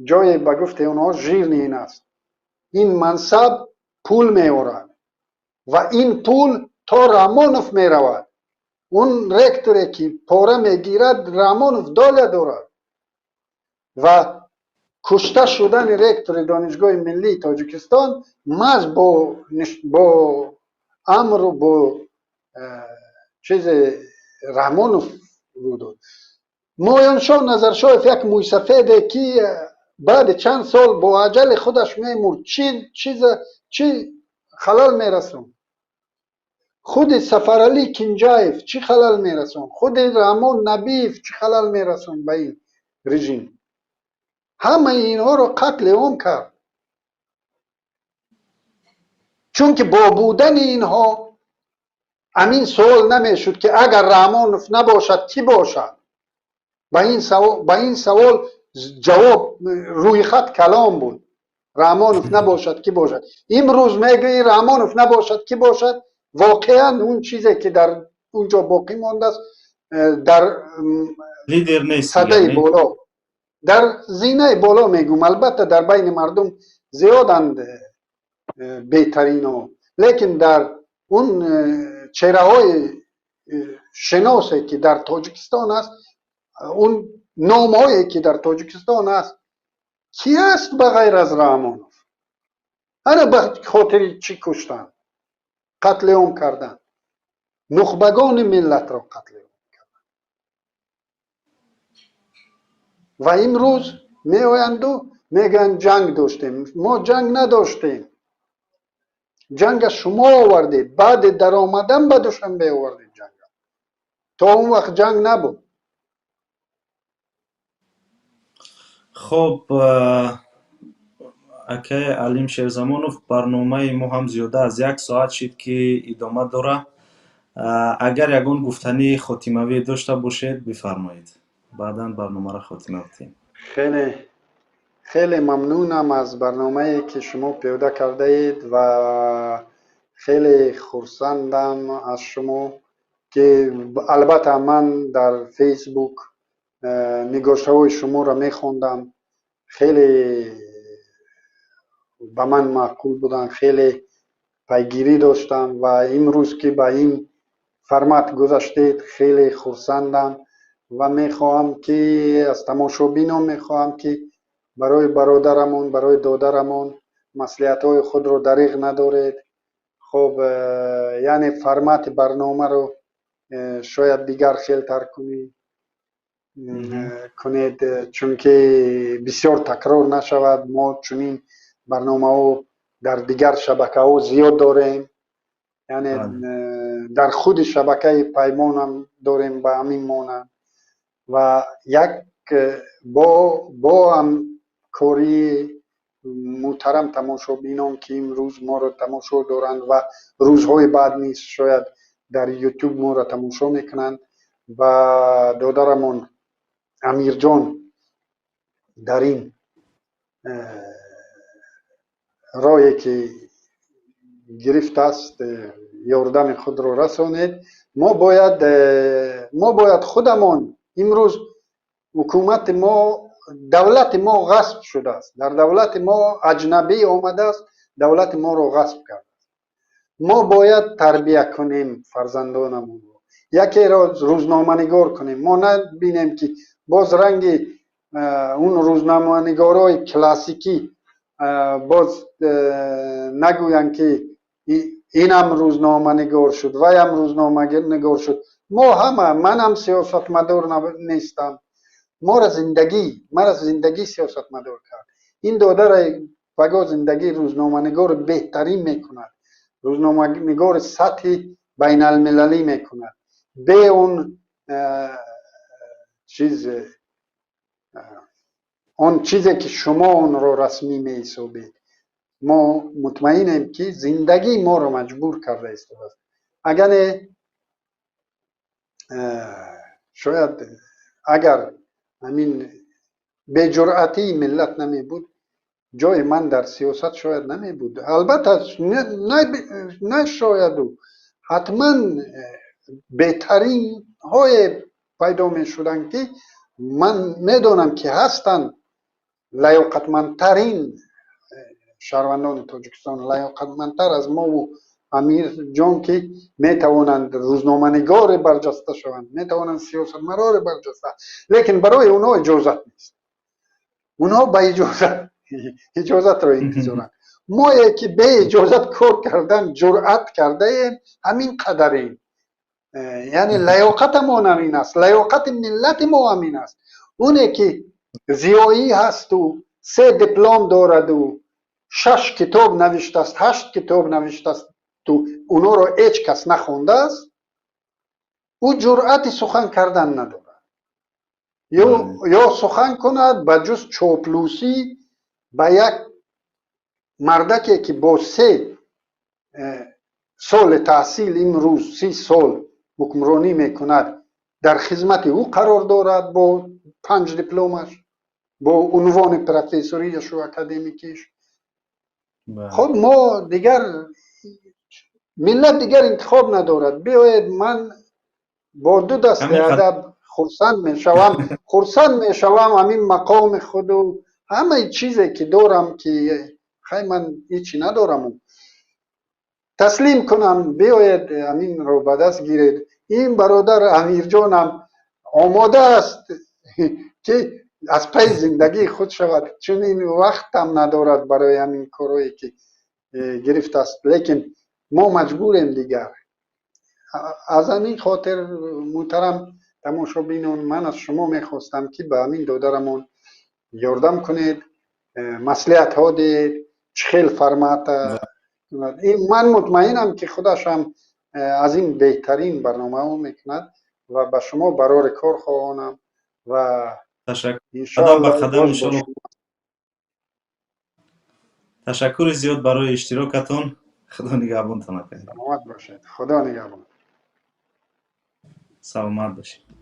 ҷое, ба гуфти онҳо, жирный ин аст. Ин мансаб пул меорад ва ин пул то Раҳмонов меравад. Он ректоре ки пора мегирад, Раҳмонов доля дорад. Ва кушта шудани ректори Донишгоҳи миллии Тоҷикистон маҳз бо амру бо чизи Раҳмонов рӯ дод. Моёншоҳ Назаршоев, як мӯйсафеде, ки баъди чанд сол бо аҷали худаш мемурд, чӣ чиза, чӣ халал мерасонд? Худи Сафаралӣ Кинҷаев чӣ халал мерасонд? Худи Раҳмон Набиев чӣ халал мерасонд ба ин режим? Ҳамаи инҳоро қатли ом кард, чунки бо будани инҳо ҳамин суол намешуд, ки агар Раҳмонов набошад, кӣ бошад? Ба ин савол ҷавоб рӯйхат калом буд. Раҳмонов набошад, кӣ бошад? Имрӯз мегӯӣ, Раҳмонов набошад, кӣ бошад? Воқеан он чизе ки дар он ҷо боқӣ мондааст, дар
лидер нест.
Садаи боло, дар зинаи боло мегӯм. Албатта, дар байни мардум зиёданд беҳтаринҳо, лекин дар он чеҳраҳои шиносе ки дар Тоҷикистон аст, он номҳое ки дар Тоҷикистон аст, кӣ аст ба ғайр аз Раҳмонов? Ана ба хотири чӣ куштанд, қатли ом карданд, нухбагони миллатро қатли ом карданд. Ва имрӯз меоянду мегӯянд, ҷанг доштем. Мо ҷанг надоштем, ҷанга шумо овардед. Баъди даромадан ба Душанбе овардед ҷанга, то он вақт ҷанг набуд.
Хоб, акаи Алим Шерзамонов, барномаи мо ҳам зиёда аз як соат шид, ки идома дора. Агар ягон гуфтании хотимавӣ дошта бошед, бифармоед, баъдан барномаро хотима бидиҳем.
Хеле хеле мамнунам аз барномае, ки шумо пиёда кардаед, ва хеле хурсандам аз шумо, ки албатта ман дар Фейсбук нигоштаҳои шуморо мехондам, хеле ба ман маъқул буданд, хеле пайгирӣ доштам ва имрӯз, ки ба ин формат гузаштед, хеле хурсандам ва мехоҳам, ки аз тамошобинон мехоҳам, ки барои бародарамон, барои додарамон маслиҳатҳои худро дариғ надоред. Хоб, яъне формати барномаро шояд дигар хелтар кунед, чунки бисёр такрор нашавад. Мо чунин барномаҳо дар дигар шабакаҳо зиёд дорем, яъне дар худи шабакаи Паймонам дорем ба ҳамин монанд ва як бо ҳамкории муҳтарам тамошобинон, ки имрӯз моро тамошо доранд ва рӯзҳои баъд низ шояд дар Ютуб моро тамошо мекунанд, ва додарамон Амирҷон дар ин роҳе, ки гирифтааст, ёрдами худро расонед. Мо бояд худамон имрӯз ҳукумати мо, давлати мо ғасб шудааст. Дар давлати мо аҷнабӣ омадааст, давлати моро ғасб кардааст. Мо бояд тарбия кунем фарзандонамонро, якеро рӯзноманигор кунем. Мо набинем, ки боз ранги он рӯзноманигорои классикӣ боз нагӯянд, ки инам рӯзноманигор шуд, ваям рӯзноманигор шуд. Мо ҳама, манам сиёсатмадор нестам, моро зиндагӣ, мара зиндагӣ сиёсатмадор кард. Ин додари паго зиндагӣ рӯзноманигори беҳтарин мекунад, рӯзноманигори сатҳи байналмилалӣ мекунад, бе он чиз, он чизе, ки шумо онро расмӣ меҳисобед. Мо мутмаинем, ки зиндагӣ моро маҷбур карда истодааст. Агар не, шояд агар ҳамин беҷуръатии миллат намебуд, ҷои ман дар сиёсат шояд намебуд. Албатта, на шояду, ҳатман беҳтаринҳое пайдо мешуданд, ки ман медонам, ки ҳастанд лаёқатмандтарин шаҳрвандони Тоҷикистон, лаёқатмандтар аз мову Амирҷон, ки метавонанд рӯзноманигори барҷаста шаванд, метавонанд сиёсатмадори барҷаста, лекин барои онҳо иҷозат нест. Онҳо ба иҷозатро интизоранд. Мое, ки беиҷозат кор кардан ҷуръат кардаем, ҳамин қадарем. Яъне лаёқатамон ҳамин аст, лаёқати миллати мо ҳамин аст. Оне, ки зиёӣ ҳасту се диплом дораду шаш китоб навиштааст, ҳашт китоб навиштаасту онҳоро ҳеҷ кас нахондааст, ӯ ҷуръати сухан кардан надорад ё сухан кунад, ба ҷуз чоплусӣ ба як мардаке, ки бо 3 соли таҳсил имрӯз 30 сол ҳукмронӣ мекунад, дар хизмати ӯ қарор дорад, бо панҷ дипломаш, бо унвони профессорияшу академикиш. Хуб, мо дигар, миллат дигар интихоб надорад. Биёед, ман бо ду дасти адаб хурсанд мешавам ҳамин мақоми худу ҳамаи чизе, ки дорам, ки хай, ман ҳечи надораму, таслим кунам. Биёед, ҳаминро ба даст гиред. Ин бародар Амирҷонам омода аст, ки аз пайи зиндагии худ шавад, чун ин вақтам надорад барои ҳамин корҳое, ки гирифтааст, лекин мо маҷбурем дигар. Аз ҳамин хотир, муҳтарам тамошобинон, ман аз шумо мехостам, ки ба ҳамин додарамон ёрдам кунед, маслиҳатҳо диҳед, чӣ хел формата. Ман мутмаинам, ки худашам аз ин беҳтарин барномаҳо мекунад ва ба шумо барори кор хоҳонам ва
Қадам ба қадам, иншоалло. Ташаккури зиёд барои иштирокатон. Худо нигаҳбонтон.
Саломат бошед, Худо нигаҳбон.
Саломат бошед.